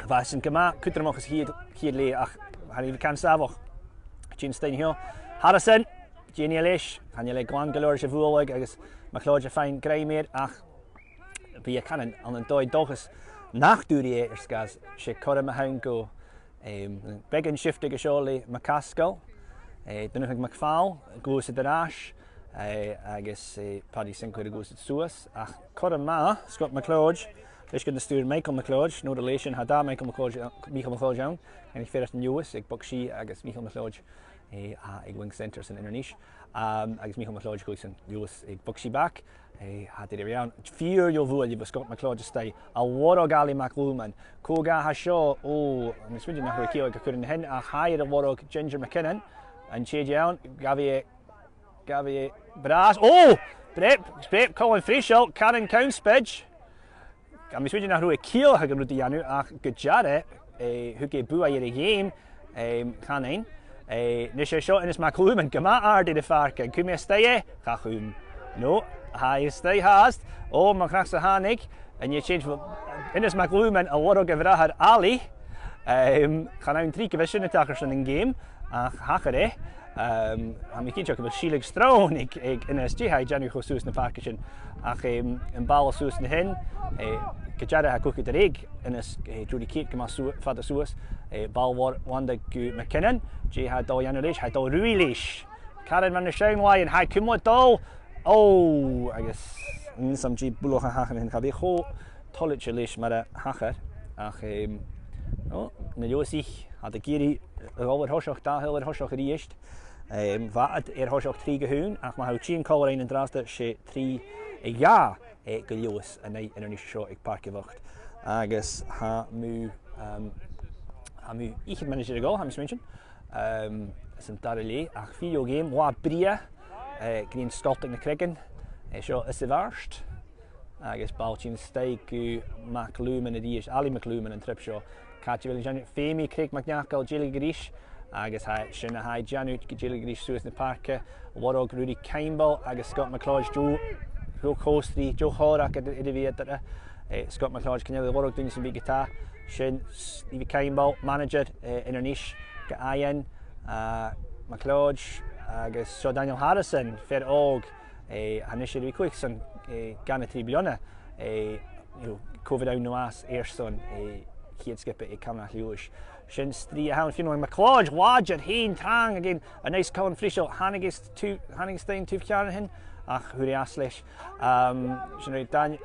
Bha sin gu math cudromach sa chiad, chiad leth, ach tha e air a bhith can sàmhach. Dìon Stein seo. Harrison, dè nì e leis, chan eil e glan gu leòr ris a' bhualadh, agus MacLeòid a' faighinn grèim air, ach bidh e caran ann an dòigh, dòchas nach d' fhuair e e air sgàth 's e cothrom a th' ann gu, em, beagan shifte aige seo le MacAsgaill, eh, Donnchadh MacPhàil, gluasad air ais, eh, agus, eh, Paddy Sinclair a' gluasad suas, ach cothrom math, Scott MacLeòid, leis gun do stiùir Michael MacLeòid, no relation, tha dà Michael MacLeòid, Michael MacLeòid ann, aig Fearghastan Leòdhais, aig bogsì agus Michael MacLeòid, eh, a tha aig wing centre san Inbhir Nis. Um, agus Michael MacLeòid a' cluich san Leòdhas aig bogsì back. Eh, tha e air a bhith ann. Fìor dheagh bhuail bho Scott MacLeòid a-staigh. A' lorg Ali MacLuman. Cò dha tha seo? Ò, tha mi a' smaointinn nach robh e a' ciallachadh gun cuir e an sin, ach tha e air a lorg Ginger MacKinnon. An tèid e ann, gabh e, gabh e bràthair. Ò! Breab, breab Colin Friseal, caran connspaid. Tha mi a' smaointinn nach robh e a' ciallachadh an rud a dhèanamh, ach gu dearbh, eh, thug e buaidh air a' gheama, em, chan ann. Eh, nise, seo Innes MacLuman, gu math àrd air a' phàirc, an cum e a-staigh e? Cha chum. No, tha e a-staigh fhathast. O, mo chreach-sa thàinig. An e sin, Innes MacLuaman a' lorg a bhràthair Ailidh. Em, chan ann tric a bha sin a' tachairt airson an geama, ach thachair e. Em, tha mi cinnteach gu bheil sìol aig sròn aig, aig Innes dè tha e a' dèanamh cho suas na pàirce sin. Ach, em, am ball suas an sin, eh, gu dearbh tha cuideigin aig Innes, eh, Jody Kate gu math su-, fada suas, eh, ball mhòr làn gu MacKinnon, dè tha e a' dol a dhèanamh leis, tha e a' dol a ruith leis. Caran mar na seann làithean, tha e cumail a' dol. O, agus, mm, 's ann dè am bualadh a thachair an sin, cha b' e cho toilichte leis mar a thachair. Ach, em, o, na Leòdhasaich, tha iad ag iarraidh a dhol air thoiseach, dà shaoghal air thoiseach a-rithist. Em, bha iad air thoiseach trì gu a h-aon, ach ma tha thu a' tighinn còmhla rinn an-dràsta, 's e trì a dhà, eh, gu Leòdhas an aghaidh Inbhir Nis an seo aig Pàirc a' Bhochd. Agus tha mu, em, tha mu fhichead mionaid air a dhol, tha mi a' smaointinn. Em, san dara leth, ach fìor gheama, latha brèagha, eh, gun sgoilteadh na creagan, eh, seo anns a' Bhàrd. Agus ball a' tighinn a-staigh gu MacLuaman a-rithist, Ailidh MacLuaman an trip seo. Càit a bheil e a' dèanamh? Feumaidh Craig MacNeacail dèiligeadh ris, agus tha, sin a tha e a' dèanamh, dèiligeadh ris suas na pàirce. Lorg Ruairidh Caimbeul agus Scott MacLeòid, deagh, deagh chòmhstri, deagh chòmhradh air, air a' bhìodaire. Eh, Scott MacLeòid, chan eil e a' lorg duine sam bith ge-tà. Sin Stevie Caimbeul, manaidsear, eh, Inbhir Nis, gu Iain, eh, MacLeòid, agus seo Daniel Harrison, fear òg, eh, tha e a-nis air a bhith a' cluich son, eh, gun trì bliadhna, eh, you know, cò bh' ann no às airson, eh, a' chiad sgioba aig Camanachd Leòdhais. Sin strì a th' ann, Fionnlagh MacLeòid, làidir fhèin, trang againn, a nice Colin Friseal, thàinig e a-staigh, thàinig e a-staigh an taobh cheàrr an sin, ach fhuair e às leis. Um, sin agad Dan-,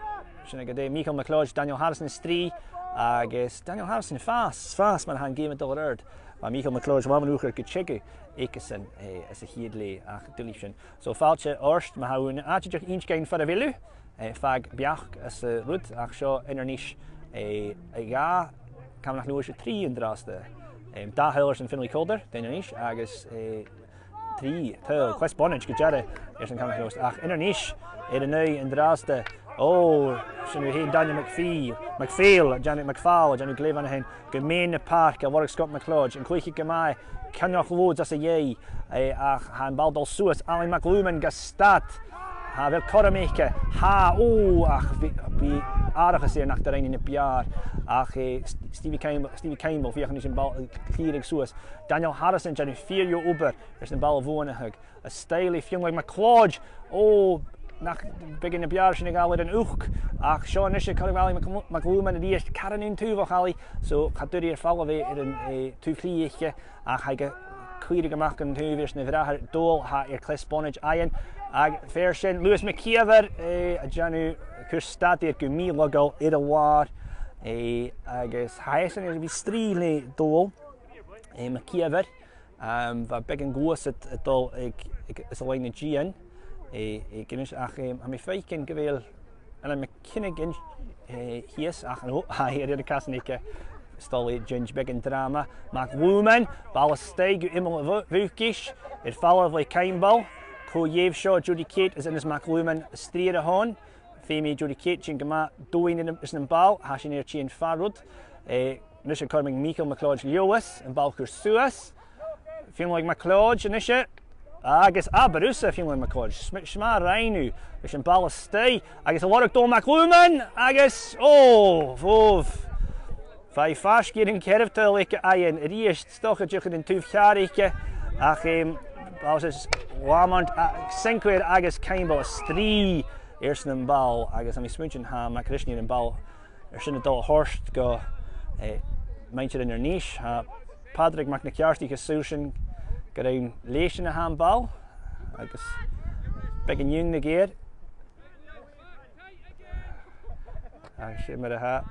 sin agad e, Michael MacLeòid, Daniel Harrison a-staigh, agus Daniel Harrison a' fàs, fàs mar a tha an geama a' dol air adhart. Bha Michael MacLeòid, bha e an uair sin gu teagamh aige-san, eh, anns a' chiad leth, ach duilich sin. So fàilte ort, ma tha thu an àite dìreach innse dhuinn far a bheil thu, eh, fàg beachd anns an rud, ach seo Inbhir Nis, eh, a dhà, Camanachd Leòdhais a trì an-dràsta. Em, dà shaoghal airson Finlay Calder, do Inbhir Nis, agus, eh, trì, taobh, Cles Bonaid gu dearbh airson Camanachd Leòdhais, ach Inbhir Nis air an aghaidh an-dràsta. O, sin thu fhèin, Daniel McPhee-, McPhail, a' dèanamh, McPhail, a' dèanamh glè mhath an sin. Gu meadhan na pàirce, a' lorg Scott MacLeòid, an cluiche gu math, ceannach Leòdhais às a dhèidh, eh, ach tha am ball a' dol suas, Ailidh MacLuaman ga stad. Tha, a bheil cothrom aice? Tha, o, ach bha, bha atharrachadh air nach do rinn e na b' fheàrr. Ach, eh, St-, Stevie Caimbeul, Stevie Caimbeul, feuch an innis am ball, eh, a chlìoradh suas. Daniel Harrison, a' dèanamh fìor dheagh obair airson am ball a bhuannachadh. A-staigh le Fionnlagh MacLeòid. O, nach biodh na b' fheàrr sin a ghabhail air an uchd. Ach seo a-nis, cuiridh Ailidh Mac-, MacLuaman a-rithist, caran an taobh, a Chailidh. So, cha d' fhuair e air falbh air an, eh, taobh chlì aice, ach tha e ga cuireadh a-mach dhan taobh airson a bhràthair Dòmhnall, tha e air Cles Bonaid fhaighinn. Agus fear sin, Lewis MacÌomhair, eh, a' dèanamh, a' cur stad air gu mì-laghail air an làr. Eh, agus tha esan air a bhith a' strì le Dòmhnall, eh, MacÌomhair. Em, bha beagan gluasad a' dol aig, aig, anns an loidhne dìon, eh, aig Inbhir Nis, ach, em, tha mi a' faicinn gu bheil Alan MacFhionghain, eh, shìos, ach no, tha e air a casan aige, 's toil le Ginge beagan dràma. MacLuaman, ball a-staigh gu Iomall a' Bhu-, Bhucais, air falbh le Caimbeul, co-dhiù seo, Jody Kate is Innes MacLuaman a' strì air a shon. Feumaidh Jody Kate tighinn gu math domhainn air, airson am ball, tha sin air tighinn far rud. Eh, a-nis a' cumail Michael MacLeòid Leòdhais, am ball a' cur suas. Fionnlagh MacLeòid a-nis. Agus abair thusa, Fionnlagh MacLeòid. Sm-, 's math a rinn thu. Agus am ball a-staigh. Agus a' lorg Dòmhnall MacLuaman. Agus, o, bhobh. Bha e faisg air an ceathramh taobh aige fhaighinn a-rithist, 's dòcha dìreach an taobh cheàrr aice, ach, em, ball is Lamont, a, Sinclair agus Caimbeul a' strì airson am ball, agus tha mi a' smaointinn tha Mac Risney air am ball air sin a dhol a thoirt gu, eh, muinntir Inbhir Nis. Tha Pàdraig Mac na Ceàrdaich a' saoilsinn gur ann leis a tha am ball, agus beagan iongnadh air. Agus sin mar a tha.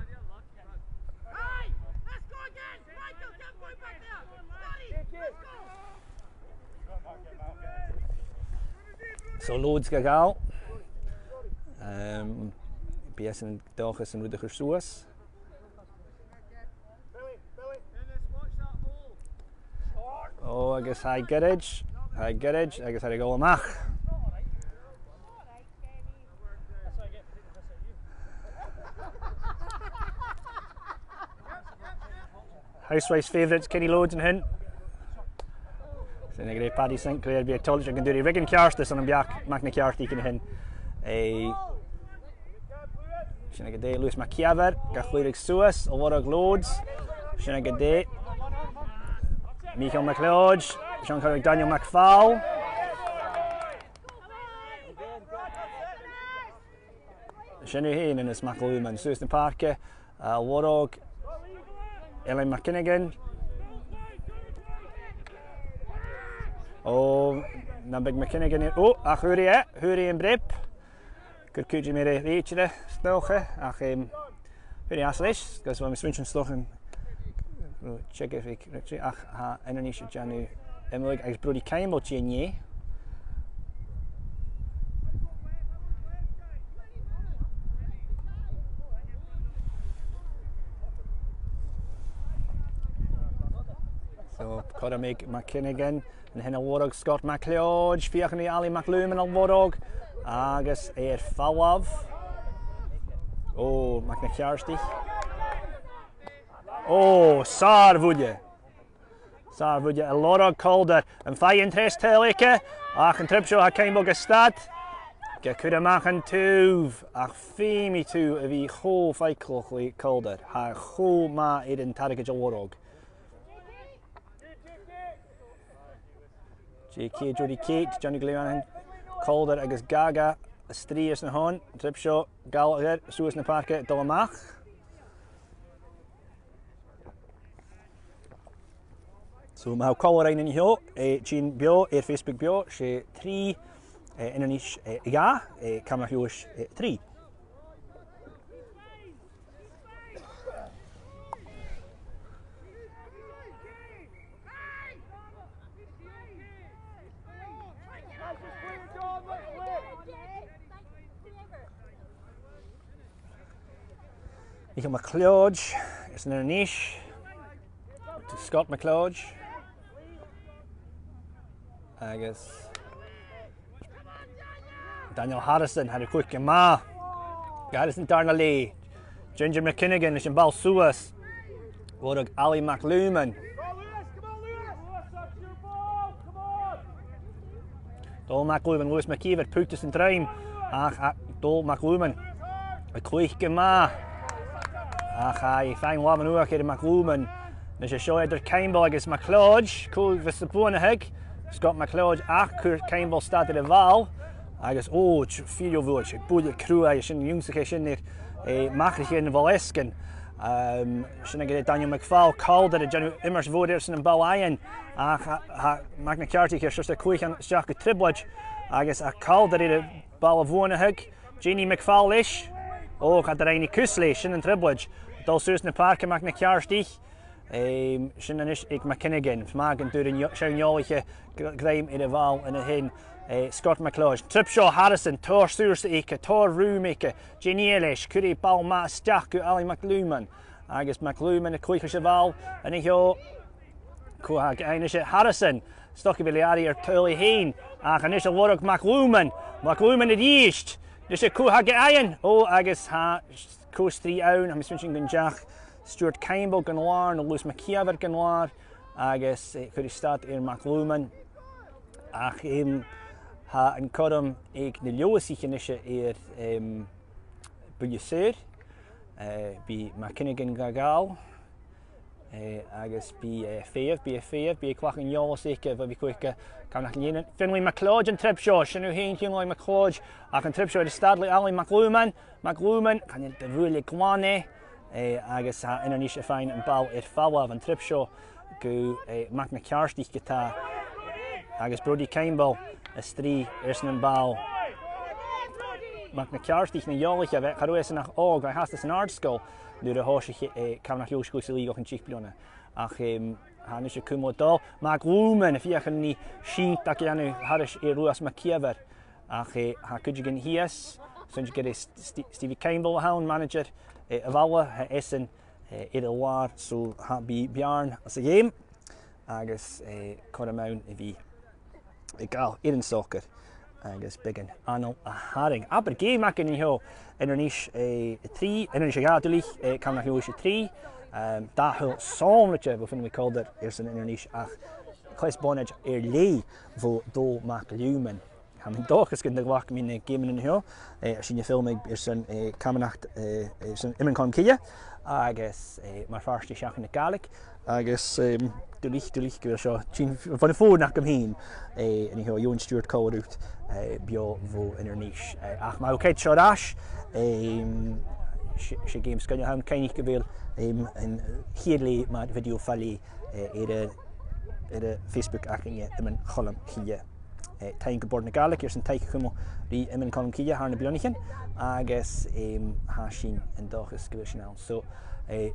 So Leòdhas ga ghabhail. Em, bidh esan an dòchas an rud a chur suas. O, agus tha e goirid, tha e goirid, agus tha e a' dol a-mach. Housewives' favourites, Kenny Leòdhas an sin. Sin agad e Paddy Sinclair, bidh e toilichte gun d' fhuair e rudeigin ceart airson am beachd-, Mac na Ceardaich an sin. Eh, sin agad e Lewis MacÌomhair, ga chluinntinn suas, a' lorg loads. Sin agad e Micheal MacLeòid, Seán Conroy, Daniel MacPhàil. Sin thu fhèin, Aonghas MacLuman. Suas na pàirce, a' lorg Ailean MacFhionghain. Ò, nam biodh MacFhionghain air, ò, ach fhuair e, fhuair e am breab. Gur cuideam air a' bhìdeadh, 's dòcha, ach, em, fhuair e às leis, agus bha mi a' smaointinn 's dòcha, ò, check if he, ach tha Inbhir Nis a' dèanamh iomall agus Brodie Campbell a' tighinn an-dè. So, cothrom aig MacFhionghain, an sin a' lorg Scott MacLeòid, feuchainn ri Ailean MacLuman a lorg, agus e air falbh. Ò, Mac na Ceardaich. Ò, sàr bhuille. Sàr bhuille, a' lorg Calder. Am faigh e an treas tadhal aige, ach an trip seo tha Campbell gu stad. Ga chur a-mach an taobh, ach feumaidh tu a bhith cho faiceallach ri Calder. Tha e cho math air an targaid a lorg. J K, Jody Kate, Johnny Glenn, Calder agus Gaga a' strì airson a shon. Trip seo Gallagher suas na pàirce a' dol a-mach. So, ma tha còmhla rinn an seo, eh, tighinn beò air Facebook beò, 's e trì, eh, Inbhir Nis, eh, dhà, eh, Cam Leòdhais, eh, trì. Micheal MacLeòid, airson Inbhir Nis. Scott MacLeòid. Agus Daniel Harrison, tha e air cluich gu math. Harrison dàrna leth. Ginger MacFhionghain leis a' bhall suas. Lorg Ailean MacLuman. Dòmhnall MacLuman, Lewis MacÌomhair, putas an druim. Ach, a, Dòmhnall MacLuman. A' cluich gu math. Ach, a, a' faighinn làmh an uair air MacLuman. Nise, seo eadar Campbell agus MacLeòid, cò bhios a' buannachadh. Scott MacLeòid, ach cuiridh Campbell stad air a' bhall. Agus, ò, t-, fìor bhuail, 's e buille cruaidh a tha sin, dh'ionnsaich e sin air, eh, machraiche na ball-easgain. Ehm, sin agad e Daniel MacPhàil, Calder a' dèanamh iomairt mhòr airson am ball fhaighinn. Ach tha, tha Mac na Ceardaich air seòrsa cluich a-steach gu trioblaid, agus tha Calder air a' bhall a bhuannachadh. Dèanamh MacPhàil leis. Ò, cha do rinn e cus leis, sin an trioblaid. A' dol suas na pàirce, Mac na Ceardaich. Ehm, sin a-nis aig MacFhionghain. Is math gun d' fhuair an seo-, seann eòlaiche gr-, grèim air a' bhall an sin. Eh, Scott MacLeòid. Trip seo Harrison, tòrr saorsa aige, tòrr rùm aige. Dèanamh e leis, cuiridh e ball math a-steach gu Ailean MacLuman. Agus MacLuman a' cluich leis a' bhall, an seo, cò tha aige fhèin, 's e Harrison. 'S dòcha gu bheil e airidh air tadhal e fhèin. Ach a-nis a' lorg MacLuman. MacLuman a-rithist. Nise, cò tha aige fhèin. Ò, agus tha còmhstri ann, tha mi a' smaointinn gun deach Stuart Campbell gun làr, no Lewis MacÌomhair gun làr, agus, eh, chuir e stad air MacLuman. Ach, em, tha an cothrom aig na Leòdhasaich a-nise air, em, buille saor. Eh, bidh MacFhionghain ga ghabhail. Eh, agus bidh, eh, Fèamh, bidh, eh, Fèamh, bidh e a' cleachdadh an eòlas aige, bha mi a' cluich, eh, Cam nach an dèan. Finlay MacLeòid an trip seo, sin thu fhèin, Finlay MacLeòid, ach an trip seo air a stad le Ailean MacLuman. MacLuman, chan eil de bhuille glan e, eh, agus tha Inbhir Nis a' faighinn am ball air falbh an trip seo gu, eh, Mac na Ceardaich ge-tà. Agus Brodie Campbell a' strì airson am ball. Mac na Ceardaich na eòlaiche, bha, cha robh esan ach òg, bha e fhathast san àrd-sgoil nuair a thòisich, eh, Cam nach Leòdhais a' chluich sa lìog o chionn deich bliadhna. Ach, em, tha a-nis a' cumail a' dol. MacLuman a' feuchainn ri sìon a dhèanamh thairis air Lewis MacÌomhair. Ach, eh, tha cuideigin shìos, 's ann gur e St-, St-, Stevie Campbell a th' ann, manaidsear, eh, a' bhaile, tha esan, eh, air an làr, so tha, bidh beàrn sa gheama, agus, eh, cothrom ann a bhith a' gabhail air an socair, agus beagan anail a tharraing. Abair geama againn an seo, Inbhir Nis, eh, a trì, Inbhir Nis a dhà duilich, eh, Cam nach Leòdhais a trì, ehm, dà thadhal sònraichte bho Finlay Calder airson Inbhir Nis, ach Cleas bonaid air leth bho Dòmhnall MacLuman. Tha mi an dòchas gun do ghlac mi na geamannan seo, eh, a' sìneadh filmiche airson, eh, camanachd, eh, airson Iomain Choluim Chille, agus, eh, mar phàirt de Sheachdain na Gàidhlig, agus, em, duilich, duilich gu bheil seo, tha mi a' faireachdainn nach gabh mi fhìn, eh, an seo, Eòghann Stiùbhart Colruyt, eh, beò bho Inbhir Nis. Eh, ach ma tha sibh ceart seo air ais, em, 's e, 's e geama sgoinneil a th' ann, cuimhnich gu bheil, em, a' chiad leth mar video fa leth, eh, air a, air a' Facebook againne, Iomain Choluim Chille. Eh, taing gu Bòrd na Gàidhlig airson taic a chumail ri Iomain Choluim Chille thar nam bliadhnaichean, agus, em, tha sinn an dòchas gu bheil sin ann. So, eh,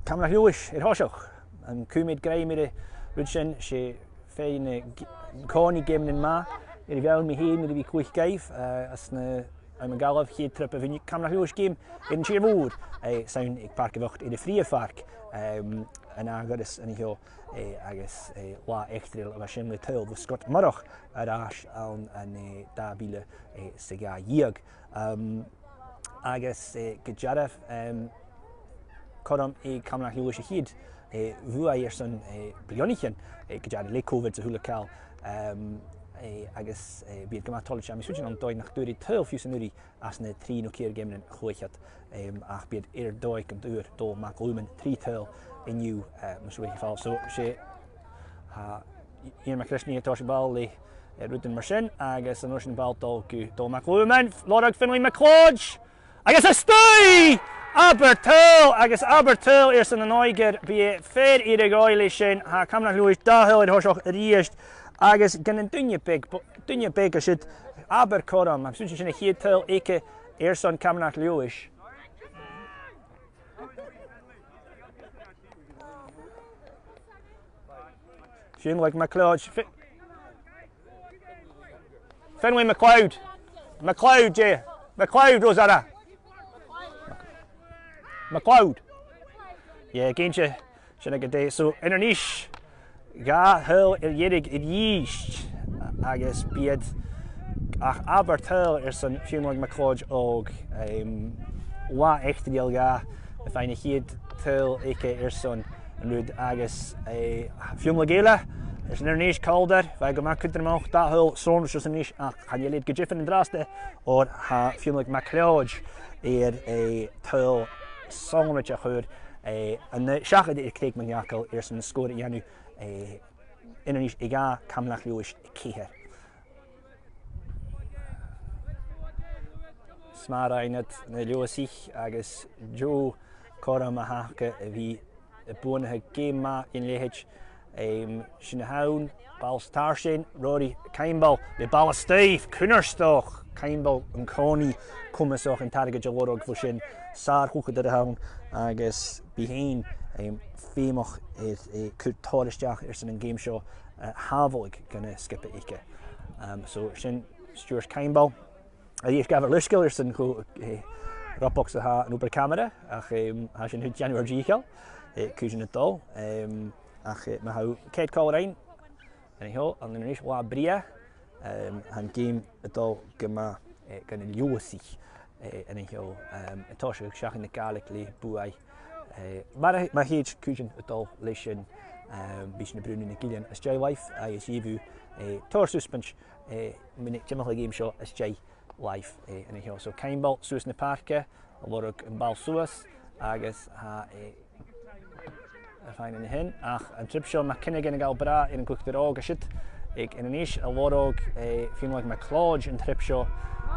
Camanachd Leòdhais air thoiseach, an cùm iad grèim air an rud sin? 'S e feadhainn a' g-, an-còmhnaidh geamannan math air a bheil mi fhìn air a bhith a' cluich gaibh, eh, anns na, ann an Gallaibh, a' chiad trip a bhuineadh Camanachd Leòdhais geama air an tìr-mòr, eh, 's ann aig Pàirc a' Bhochd air a' Phrìomh Phàirc, em, an ath-ghoireas an seo, eh, agus, eh, latha eachdraidheil a bha sin le tadhal bho Scott Murroch air ais ann an, eh, dà mhìle, eh, 's a dhà dheug. Em, agus, eh, gu dearbh, em, cothrom aig Camanachd Leòdhais a' chiad, eh, bhuaidh airson, eh, bliadhnaichean, eh, gu dearbh le Covid 's a h-uile càil. Em, eh, agus, eh, bidh iad gu math toilichte, tha mi a' smaoineachadh an dòigh nach d' fhuair iad tadhal fiù 's an-uiridh anns na trì no ceithir geamannan a chluich iad, em, ach bidh iad air dòigh gun d' fhuair Dòmhnall MacLuman trì tadhail an-diugh, eh, mus ruig am falach. So, 's e, tha Iain MacRisnigh a' tòiseachadh am ball le, eh, rudan mar sin, agus an uair sin am ball a' dol gu Dòmhnall MacLuman, lorg Finlay MacLeòid, agus a-staigh! Abair tadhal, agus abair tadhal airson an òigridh, bidh e fìor fhìor dhòigheil leis sin, tha Camanachd Leòdhais dà thadhal air thoiseach a-rithist, agus gun an duine beag, bu-, duine beag a siud, abair cothrom, tha mi a' smaoineachadh sin a' chiad tadhal aige airson Camanachd Leòdhais. Fionnlagh MacLeòid. Fi-, Finlay MacLeòid. MacLeòid, eh. MacLeòid, Rosanna. MacLeòid. Yeah, ag innse sin agad e. So, Inbhir Nis, dhà thadhal air deireadh a-rithist, agus bidh iad ach abair tadhal airson Fionnlagh MacLeòid òg, em, latha eachdraidheil dha, a' faighinn a' chiad tadhal aige airson an rud agus, eh, Fionnlagh eile, airson Inbhir Nis, Calder, bha e gu math cudromach, dà thadhal sònraichte airson Inbhir Nis, ach chan eil iad gu diofar an-dràsta, oir tha Fionnlagh MacLeòid air, eh, tadhal sònraichte a chur, eh, an, eh, seachad air Craig MacNeacail airson an sgòr a dhèanamh, eh, Inbhir Nis a dhà, Camanachd Leòdhais a ceithir. 'S math a rinn iad na Leòdhasaich agus deagh chothrom a th' aca a bhith a' buannachadh geama math dhen leithid. Em, sin a th' ann, ball a' tarsainn, Rory Caimbeul, le ball a-staigh, cunnartach, Caimbeul an-còmhnaidh comasach an targaid a lorg bho sin, sàr-chluicheadair a th' ann, agus bidh e fhèin, em, feumach air, eh, cur tòrr a-steach airson an geama seo, eh, shàbhaladh gu na sgioba aige. Em, so sin Stuart Caimbeul. A-rithist gabhail leisgeul airson cho, eh, robach 's a tha an obair camara, ach, em, tha sin a' dèanamh ar dìcheall, eh, cùisean a' dol, em, ach, eh, ma tha thu ceart còmhla rinn, an seo, an Inbhir Nis, latha brèagha, em, tha an geama a' dol gu math, eh, gu na Leòdhasaich, eh, an seo, em, a' tòiseachadh Seachdain na Gàidhlig le buaidh, eh, mar a, mar a thèid cùisean a' dol leis sin, em, bidh sinn a' bruidhinn ri na gillean às dèidh làimh, agus gheibh thu, eh, tòrr suspense, eh, mura tiomach a' gheama seo às dèidh làimh, eh, an seo. So, Caimbeul suas na pàirce, a' lorg am ball suas, agus tha, eh, a' faighinn an sin. Ach an trip seo, MacFhionghain a' gabhail brath air a' chluicheadair òg a siud aig Inbhir Nis, a' lorg, eh, Fionnlagh MacLeòid an trip seo,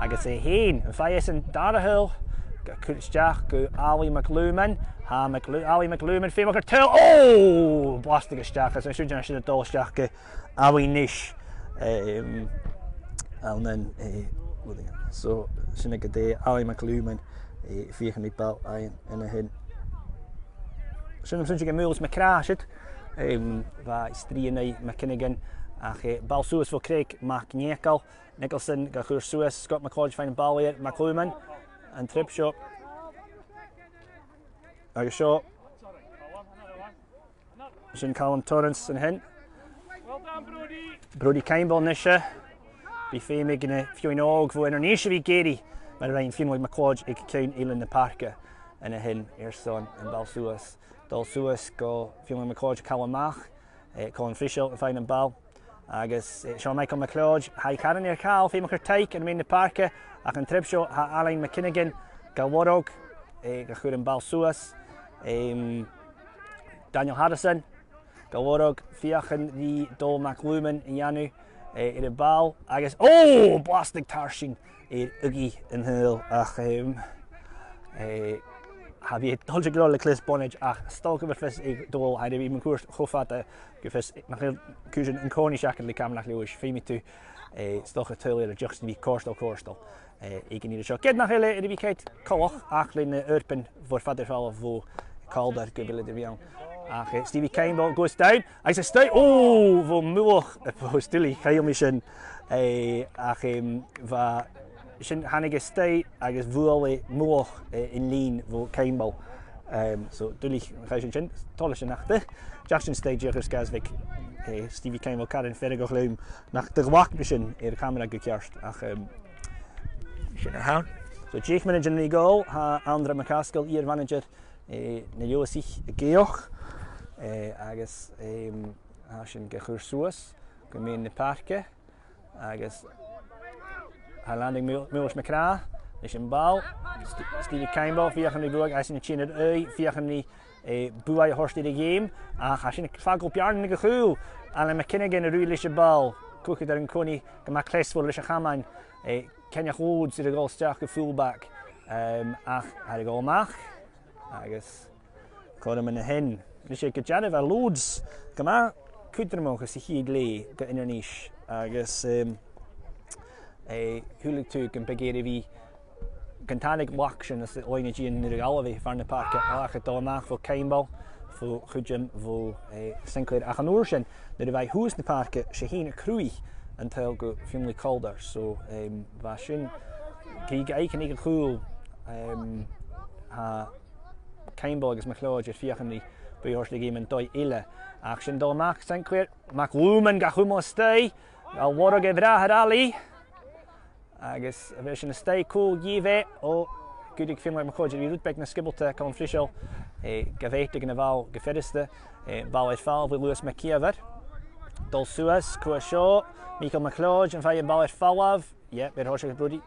agus e fhèin, am faigh esan an dàrna tadhal, ga chur a-steach gu Ailigh MacLuman, tha MacLu-, Ailigh MacLuman feumach air tadhal, oh! Blasad e a-steach, agus an siud an sin a' dol a-steach gu Ailigh Nis, em, ann an, eh, so, sin agad e, Ailigh MacLuman, eh, a' feuchainn ri ball fhaighinn an sin. Sin am sunnd aig Muileas MacRath siud, em, bha e a' strì an aghaidh MacFhionghain, ach, eh, ball suas bho Craig MacNeacail, Nicholson ga chur suas, Scott MacLeòid a' faighinn am ball air, MacLuman, an trip seo. Agus seo, sin Calum Torrance an sin. Brodie Caimbeul a-nise. Bidh feum aig na feadhainn òg bho Inbhir Nis a bhith ag èirigh, mar a rinn Fionnlagh MacLeòid aig ceann eilean na pàirce an sin airson am ball suas. Dol suas gu Fionnlagh MacLeòid a' call a-mach. Eh, Colin Friseal a' faighinn am ball. Agus, eh, seo Michael MacLeòid, tha e caran air chall, feumach air taic air muin na pàirce, ach an trip seo tha Ailean MacFhionghain ga lorg, eh, ga chur am ball suas. Em, Daniel Harrison ga lorg, feuchainn ri Dòmhnall MacLuman a dhèanamh, eh, air a' bhall, agus, ò, blasad tarsainn air Uggie an t-Saoil, ach, em, eh, cha bhi e toilichte gu leòr le cleas bonaid, ach 's dòcha gu bheil fios aig Dòmhnall, tha e air a bhith mun cuairt cho fada gum fios nach eil cùisean an-còmhnaidh seachad le Camanachd Leòdhais, feumaidh tu, eh, 's dòcha tadhal air a dheoch 's a bhith cofhurtail, cofhurtail, eh, aig an ìre seo. Ged nach eil e air a bhith ceart coltach ach leis na h-oidhirpean bho air fad air falbh bho Calder gu bheil iad air a bhith ann. Ach, eh, Stevie Caimbeul gus dàn, agus a-staigh, ò, bho mullach a' phost, duilich, chaill mi sin, eh, ach, em, bha sin, thàinig e a-staigh agus bhuail e mullach, eh, an lìn bho Caimbeul. Em, so, duilich, chaidh sin sin, toil leis an eachdraidh. Deach sin a-staigh dìreach air sgàth 's bha, eh, Stevie Caimbeul caran feargach leam nach do ghlac mi sin air camara gu ceart, ach, em, sin a th' ann. So, deich mionaidean ri dhol, tha Andra MacAsgaill, iar-mhanaidsear, eh, nan Leòdhasaich, ag èigheach, eh, agus, em, tha sin ga chur suas gu meadhan na pàirce. Agus tha Lanndaidh Mil-, Milos MacRath leis a' bhall. St-, Stevie Caimbeul, feuchainn ri buaidh, agus an sin a dhà, feuchainn ri, eh, buaidh a thoirt air a' gheama. Ach tha sin a' fàgail beàrnan aig a' chùl. Ailean MacFhionghain a' ruith leis a' bhall. Cuideachd air an-còmhnaidh gu math cleasmhor leis a' chaman. Eh, Ceannaich Lòds air a dhol a-steach gu fullback. Em, ach air a dhol a-mach. Agus cothrom an sin. Nis, gu dearbh, bha Lòds gu math cudromach sa chiad leth gu Inbhir Nis agus, em, eh, shaoileadh tu gum biodh e air a bhith, gun tàinig an lagh sin às an loidhne dìreach nuair a dh'fhalbh e far na pàirce, ach a' dol a-mach bho Caimbeul, bho chuideam bho, eh, Sinclair, ach an uair sin, nuair a bha e shuas na pàirce, 's e fhèin a' cruthachadh an t-saoghail gu Fionnlagh Calder. So, em, bha sin, ged a bha e aig a' chùl, em, tha Caimbeul agus MacLeòid air feuchainn ri buaidh a thoirt air a' gheama an dòigh eile. Ach sin a' dol a-mach, Sinclair, MacLuman ga chumail a-staigh, a' lorg air Bràthair Ailigh. Agus a bheil sin a-staigh còmhla ri bhith, ò, gu dè, Fionnlagh MacLeòid air a bhith rud beag nas sgiobalta, Colin Friseal, eh, ga bheatadh na bhall gu furasta, eh, ball air falbh bho Lewis MacÌomhair. Dol suas, cò seo, Michael MacLeòid, am faigh e am ball air falbh, yep, air thoiseach Brody.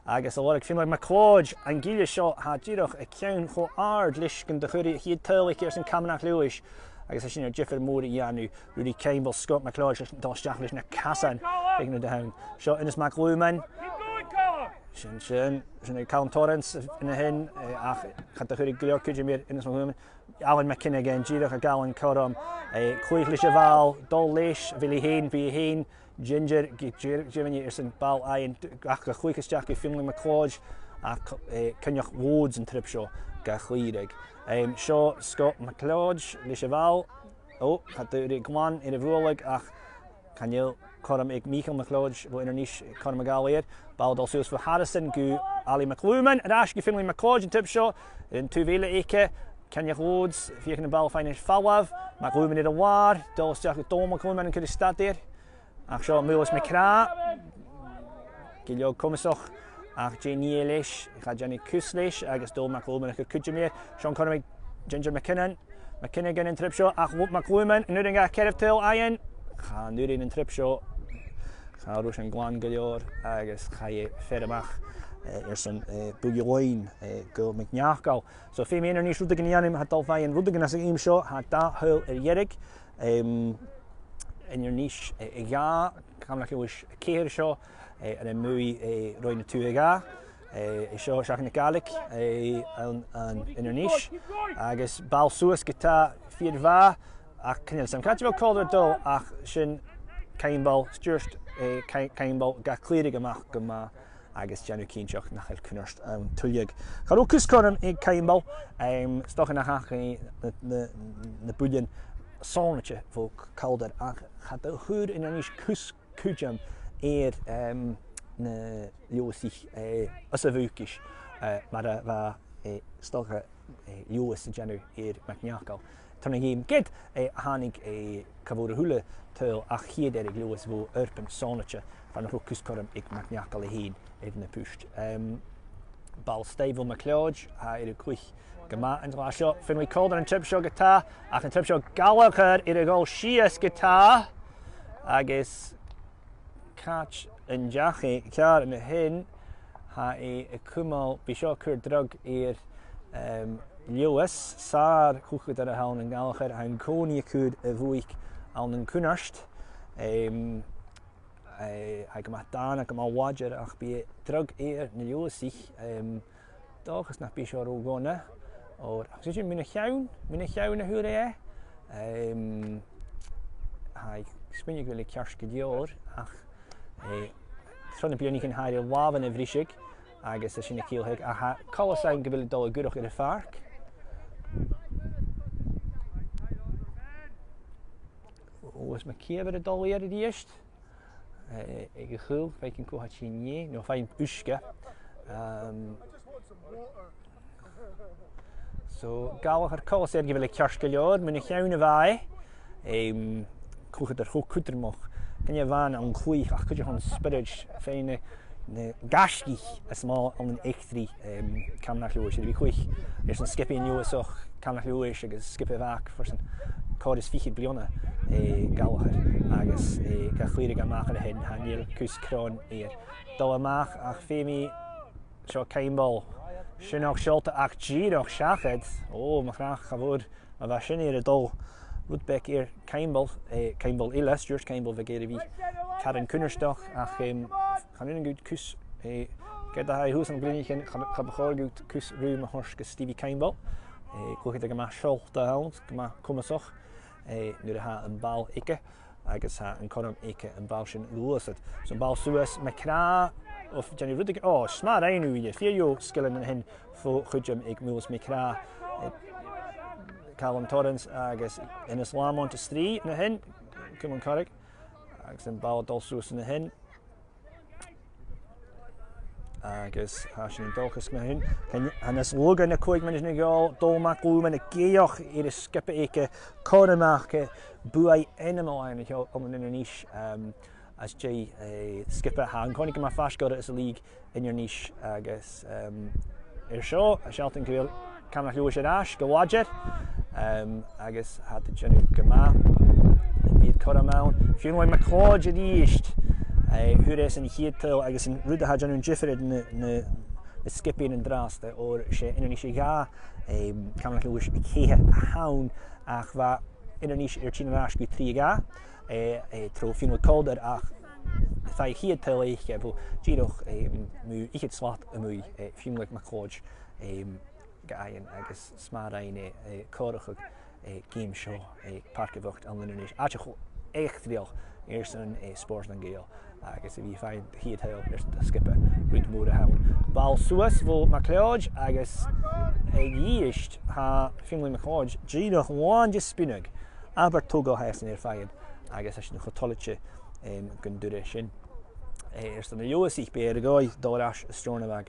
Agus a' lorg Fionnlagh MacLeòid, an gille seo, tha dìreach a' ceann cho àrd leis gun do chuir e a' chiad tadhal aice airson Camanachd Leòdhais. Agus tha sin air diofar mòr a dhèanamh. Ruairidh Caimbeul, Scott MacLeòid, leis, dol a-steach leis na casan aig na daoine. Seo Aonghas MacLuman. Sin, sin, sin aig Calum Torrance an sin, eh, ach cha do chuir e gu leòr cuideam air Aonghas MacLuman. Ailean MacFhionghain, dìreach a' gabhail cothrom, eh, cluich leis a' bhall, dol leis, a bheil e fhèin, bidh e fhèin, Ginger, gi-, gi-, gheibh e airson ball fhaighinn, ach ga chluich a-steach gu Fionnlagh MacLeòid, ach, eh, Ceannaich Lòds an trip seo ga chlìoradh. Em, seo Scott MacLeòid leis a' bhall. Ò, cha do rinn e glan air a bhualadh, ach chan eil cothrom aig Michael MacLeòid bho Inbhir Nis cothrom a ghabhail air. Ball a' dol suas bho Harrison gu Ailigh MacLuman, air ais gu Fionnlagh MacLeòid an trip seo, air an taobh eile aice, Ceannaich Lòds, feuchainn am ball fhaighinn air falbh, MacLuman air a làr, dol a-steach gu Dòmhnall MacLuman an cur a-steach air. Ach seo Milos MacRath. Gu leòr comasach, ach dè nì e leis, cha dèan e cus leis, agus Dòmhnall MacLuman a' cur cuideam air. Seo an cothrom aig Ginger MacKinnon. MacKinnon an trip seo, ach Lu-, MacLuman, an urrainn dha ceathramh tadhal fhaighinn? Chan urrainn an trip seo. Cha robh sin glan gu leòr, agus chaidh e furasta a-mach, eh, airson, eh, buille loin, eh, gu MacNeacail. So feumaidh Inbhir Nis rudeigin a dhèanamh, tha dol a dh'fhaighinn rudeigin às a' gheama seo, tha dà thadhal air dheireadh. Em, Inbhir Nis, eh, a dhà, Camanachd Leòdhais a ceithir seo, eh, air am buaidh, eh, Roinn a Tuath a dhà, eh, seo Seachdain na Gàidhlig, eh, ann an Inbhir Nis, agus ball suas ge-tà fìor mhath, ach chan eil fhios agam càit a bheil Calder a' dol, ach sin Caimbeul, Stuart, eh, Cai-, Caimbeul, ga chlìoradh a-mach gu math, agus dèanamh cinnteach nach eil cunnart ann tuilleadh. Cha robh cus cothrom aig Caimbeul, em, 's dòcha nach fhaca e na, na, na buillean sònraichte bho Calder, ach cha do chuir Inbhir Nis cus cuideam air, em, na Leòdhasaich, eh, anns a' bhucaid, eh, mar a bha, eh, 's dòcha, eh, Leòdhas a' dèanamh air MacNeacail. Tron a' gheama ged, eh, thàinig, eh, cha mhòr a h-uile tadhal ach a' chiad fhear aig Leòdhas bho oidhirpean sònraichte, far nach robh cus cothrom aig MacNeacail e fhèin air na puist. Em, ball a-staigh bho MacLeòid, tha e air a chluich Gu math an t-slighe seo, Finlay Calder an trip seo ge-tà, ach an trip seo Gallagher air a dhol sìos ge-tà, agus càit an deach e ceàrr an sin, tha e a' cumail, bidh seo a' cur dragh air, em, Leòdhas, sàr chluicheadair a th' ann an Gallagher, tha e an-còmhnaidh a' cur a' bhuaic ann an cunnart. Em, eh, tha e gu math dàna, gu math làidir, ach bidh dragh air na Leòdhasaich, em, dòchas nach bi seo ro dhona. Oir, ach 's e sin mun a' cheann, mun a' cheann a fhuair e. Em, tha e, smaoinich gu bheil e ceart gu leòr, ach, eh, tro na bliadhnaichean tha e air làmhan a bhriseadh, agus 's e sin a' ciallachadh, ach tha coltas ann gu bheil e a' dol a dh'fhuireach air a' phàirc. Ò, is MacÌomhair a' dol air a-rithist. Eh, aig a' chùl, faicinn cò tha tighinn an-dè, no faicinn uisge. Ehm, so, Gallagher, coltas air gu bheil e ceart gu leòr, mun a' cheann a bha e. Ehm, cluicheadair cho cudromach. Chan e a-mhàin an cluich, ach cuideachd an spiorad, faighinn na, na gaisgich as motha ann an eachdraidh, em, Cam nach Leòdhais. Air a bhith a' cluich airson sgioba an Leòdhasach, Cam nach Leòdhais agus sgioba a bh' aca airson còrr is fichead bliadhna, eh, Gallagher, agus, eh, ga chleachdadh a-mach an sin, chan eil cus cron air. Dol a-mach ach feumaidh seo Caimbeul. Sineach seòlta ach dìreach seachad. Ò, mo chreach, cha mhòr ma bha sin air a dhol. Rud beag air Caimbeul, eh, Caimbeul eile, Stuart Caimbeul, bha e air a bhith caran cunnartach, ach, em, chan urrainn dhut cus, eh, ged a tha e shuas ann an gcloinne, cha, cha bu chòir dhut cus rùm a thoirt gu Stevie Caimbeul. Eh, cluicheadair gu math seòlta a th' ann, gu math comasach, eh, nuair a tha am ball aige, agus tha an cothrom aige am ball sin a ghluasad. So am ball suas, McCrath, ò, dèanamh rud aig, ò, 's math a rinn thu e, fìor dheagh sgilean an sin fo chuideam aig Muileas McCrath, eh, Calum Torrance agus Innes Lamont a-staigh an sin, Cumann Carraig, agus am ball a' dol suas an sin. Agus tha sinn an dòchas mu dheidhinn. Chan, chan eil leithid na còig mionaidean a dhol, Dòmhnall MacLuman ag èigheach air an sgioba aige, cothrom aige buaidh ainmeil ann an, ann an Inbhir Nis, em, às dèidh, eh, sgioba a tha an-còmhnaidh gu math faisg orra anns an lìog Inbhir Nis agus, em, air seo, a' sealltainn gu bheil Cam nach Leòdhais air ais gu làidir, em, agus tha iad a' dèanamh gu math. Bidh cothrom ann. Fionnlagh MacLeòid a-rithist, eh, fhuair e san chiad tadhal agus an rud a tha a' dèanamh an diofar air na, na, na sgiobaidhean an-dràsta, oir 's e Inbhir Nis a dhà, em, Cam nach Leòdhais a ceithir a th' ann, ach bha Inbhir Nis air tighinn air ais gu trì a dhà, eh, eh, tro Fionnlagh Calder, ach fad a' chiad tadhal aice, bho dìreach, em, mu fhichead slat a-muigh, eh, Fionnlagh MacLeòid, em, ga fhaighinn agus 's math a rinn e, eh, comharrachadh, eh, geam seo, eh, Pàirc a' Bhochd ann an Inbhir Nis. Àite cho eachdraidheil airson, eh, spòrs nan Gàidheal, agus a bhith a' faighinn a' chiad tadhal airson do sgioba, rud mòr a th' ann. Ball suas bho MacLeòid agus a-rithist tha Fionnlagh MacLeòid dìreach làn de spùinneadh. Abair togail a tha esan air faighinn agus tha sinn cho toilichte, em, gun d' fhuair e sin. Eh, airson na Leòdhasaich, bidh e air a dhòigh dol air ais a Steòrnabhagh,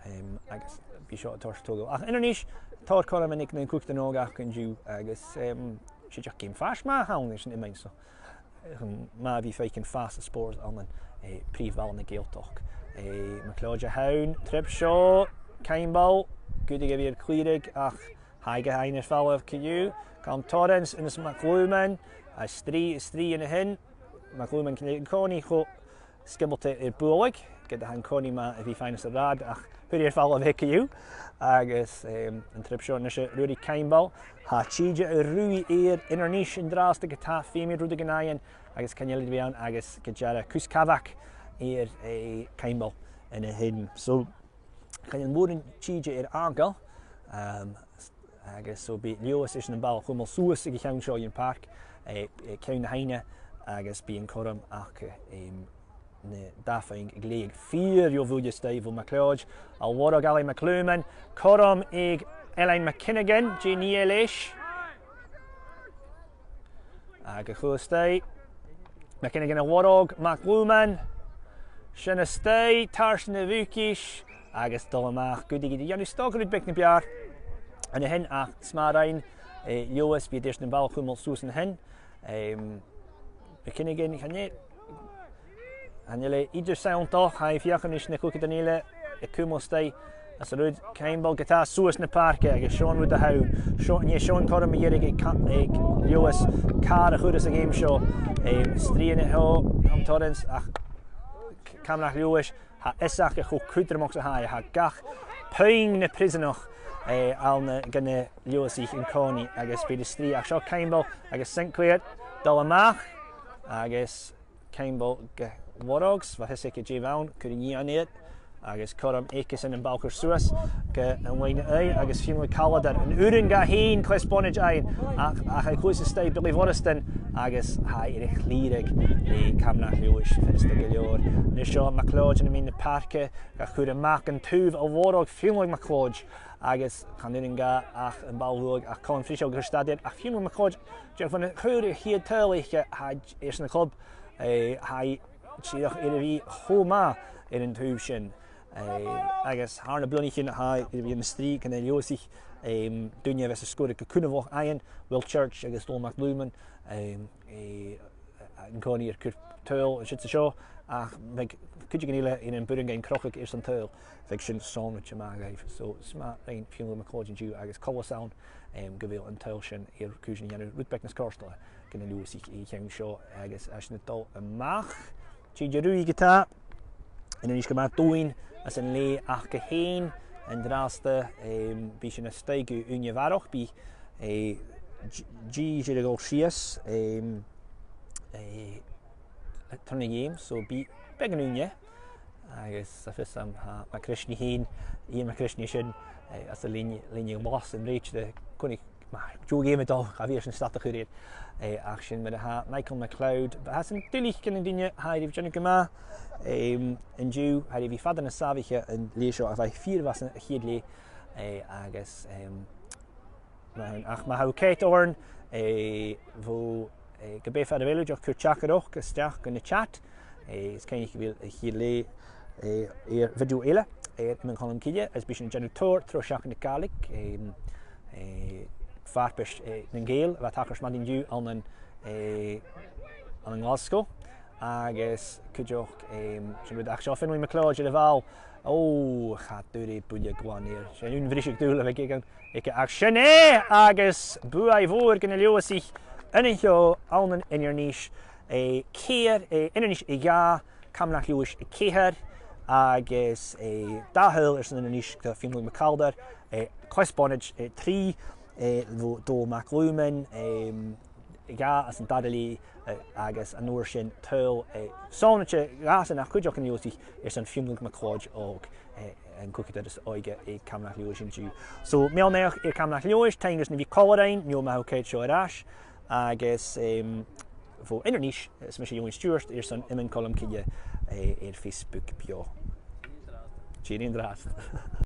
em, agus bidh seo a' toirt togail. Ach Inbhir Nis, tha cothrom aig na cluicheadairean òga aca an-diugh agus, em, 's e dìreach geam faisg math a th' ann airson iomain, so, em, math a bhith a' faicinn fàs an spòrs ann an, eh, prìomh bhalla na Gàidhealtachd. Eh, MacLeòid a th' ann, trip seo, Caimbeul, cuideachd a bhith air cliaradh, ach tha e ga fhaighinn air falbh co-dhiù. Calum Torrance, Innes MacLuman, a-staigh, a-staigh an sin. MacLuman an-còmhnaidh cho sgiobalta air bualadh, ged a tha e an-còmhnaidh math a bhith a' faighinn às an rathad, ach fhuair e air falbh e co-dhiù. Agus, em, an trip seo a-nis, Ruairidh Caimbeul, tha tìde air ruith air Inbhir Nis an-dràsta ge-tà, feumaidh rud aige fhaighinn, agus chan eil iad a' bhith ann, agus gu dearbh cus cabhaig air, eh, Caimbeul an sin. So, chan eil mòran tìde air fhàgail, em, agus so bidh Leòdhas airson am ball a chumail suas aig a' cheann seo dhen phàirc, eh, eh, ceann na h-aibhne, agus bidh an cothrom aca, em, na dà phuing a ghlèidheadh. Fìor dheagh bhuille a-staigh bho MacLeòid, a' lorg Ailigh MacLuman, cothrom aig Ailean MacFhionghain, dè nì e leis? Agus a-staigh, MacFhionghain a' lorg MacLuman. Sin a-staigh, tarsainn a' bhucaid, agus dol a-mach. Cuideigin a' dèanamh stoc rud beag na b' fheàrr an sin, ach 's math a rinn, eh, Leòdhas, bidh iad airson am ball a chumail suas an sin. Em, MacFhionghain, chan e, chan eil e idir sanntach, tha e a' feuchainn ris na cluicheadairean eile a chumail a-staigh Às an rud, Caimbeul ge-tà suas na pàirce agus Sean rud a tha, Sean, nì Sean cothrom mu dheireadh aig Ca-, aig Leòdhas càr a chur às a' gheama seo. Em, strì an seo, an t-òran, ach C-, Camanachd Leòdhais, tha fhios aca cho cudromach 's a tha e, tha gach puing na prìosanach, eh, ann an, gu na Leòdhasaich an-còmhnaidh agus bidh an strì, ach seo Caimbeul agus Saint Clair dol a-mach agus Caimbeul ga mharbhadh, bha fhios aige dè bh' ann, cuir an nì ann iad, agus cothrom aige-san am ball a chur suas gu an loidhne aghaidh, agus Fionnlagh Caladair, an urrainn dha fhèin cleas bonaid fhaighinn, ach, ach a' cluich a-staigh Billy Mhoireasdan, agus tha e air a chlìoradh le Camanachd Leòdhais, furasta gu leòr. An seo MacLeòid ann am meadhan na pàirce, ga chur a-mach an taobh a lorg Fionnlagh MacLeòid, agus chan urrainn dha ach am ball a bhualadh, ach Colm Friseal ga chur a-steach air, ach Fionnlagh MacLeòid, dìreach bhon a chuir a' chiad tadhal aice, tha e airson a' chlub, eh, tha e dìreach air a bhith cho math air an taobh sin. Eh, agus thar nam bliadhnaichean tha e air a bhith ann an strì gu na Leòdhasaich, em, daoine a bhios a' sguir gu cunbhalach fhaighinn, Will Church agus Dòmhnall MacLuman, em, eh, an-còmhnaidh air cur tadhal an siud 's an seo, ach bhiodh cuideigin eile air am b' urrainn dhuinn crochadh airson tadhal, bhiodh sin sònraichte math dhaibh. So, 's math a rinn Fionnlagh MacLeòid an-diugh agus coltas ann, em, gu bheil an tadhal sin air cùisean a dhèanamh rud beag nas cofhurtaile gu na Leòdhasaich an ceann seo agus tha sinn a' dol a-mach. Tìde ruith ge-tà. Inbhir Nis gu math domhainn anns an leth aca fhèin an-dràsta, em, bidh sinn a-staigh gu ùine a bharrachd, bidh, eh, d-, dithis air a dhol sìos, em, eh, tron a' gheama, so bidh beagan ùine, agus tha fios agam, tha MacRisney fhèin, Iain MacRisney sin, eh, anns an linn-, linn-glas an rèit de, chunna mi, deagh gheama a' dol, cha bhi e airson stad a chur air. Eh, ach sin mar a tha Michael MacLeod, tha sin duilich gu na daoine tha air a bhith a' dèanamh gu math, em, an-diugh, tha e air a bhith fada nas sàmhaiche an leth seo, a bha e fìor mhath san a' chiad leth, eh, agus, em, Ach ma tha thu ceart, Oran, eh, bho, eh, ge b' e far a bheil thu, dìreach cuir teachdaireachd a-steach gu na chat. Eh, is cuimhnich gu bheil a' chiad leth, eh, air video eile, air Iomain Cholmcille, is bidh sinn a' dèanamh tòrr tro Sheachdain na Gàidhlig, em, eh, farpais, eh, nan Gàidheal, a bha a' tachairt madainn an-diugh ann an, eh, ann an Glaschu. Agus cuideachd, em, sin rud, ach seo Fionnlagh MacLeòid air a' bhall. Ò, cha d' fhuair e buille glan air. 'S e aon bhriseadh-dùil a bh' aige, aige, ach sin e! Agus buaidh mhòr gu na Leòdhasaich an seo ann an Inbhir Nis, eh, ceithir, eh, Inbhir Nis a dhà, Camanachd Leòdhais a ceithir, agus, eh, dà thadhal airson Inbhir Nis do Fhionnlagh MacAldair, eh, cleas bonaid, eh, trì, eh, bho Dòmhnall MacLuman, em, dhà anns an dàrna leth, eh, agus an uair sin tadhal, eh, sònraichte dhàsan ach cuideachd nan Leòdhasaich airson Fionnlagh MacLeòid òg, eh, an cuideachaidh as òige aig Camanachd Leòdhais an-diugh. So, meal-a-naidheachd air Camanachd Leòdhais, taing airson a bhith còmhla rinn, an-diugh ma tha thu ceart seo air ais, agus, em, bho Inbhir Nis, is mise Eòghann Stiùbhart, airson Iomain Cholmcille, eh, air Facebook beò. Tìoraidh an-dràsta.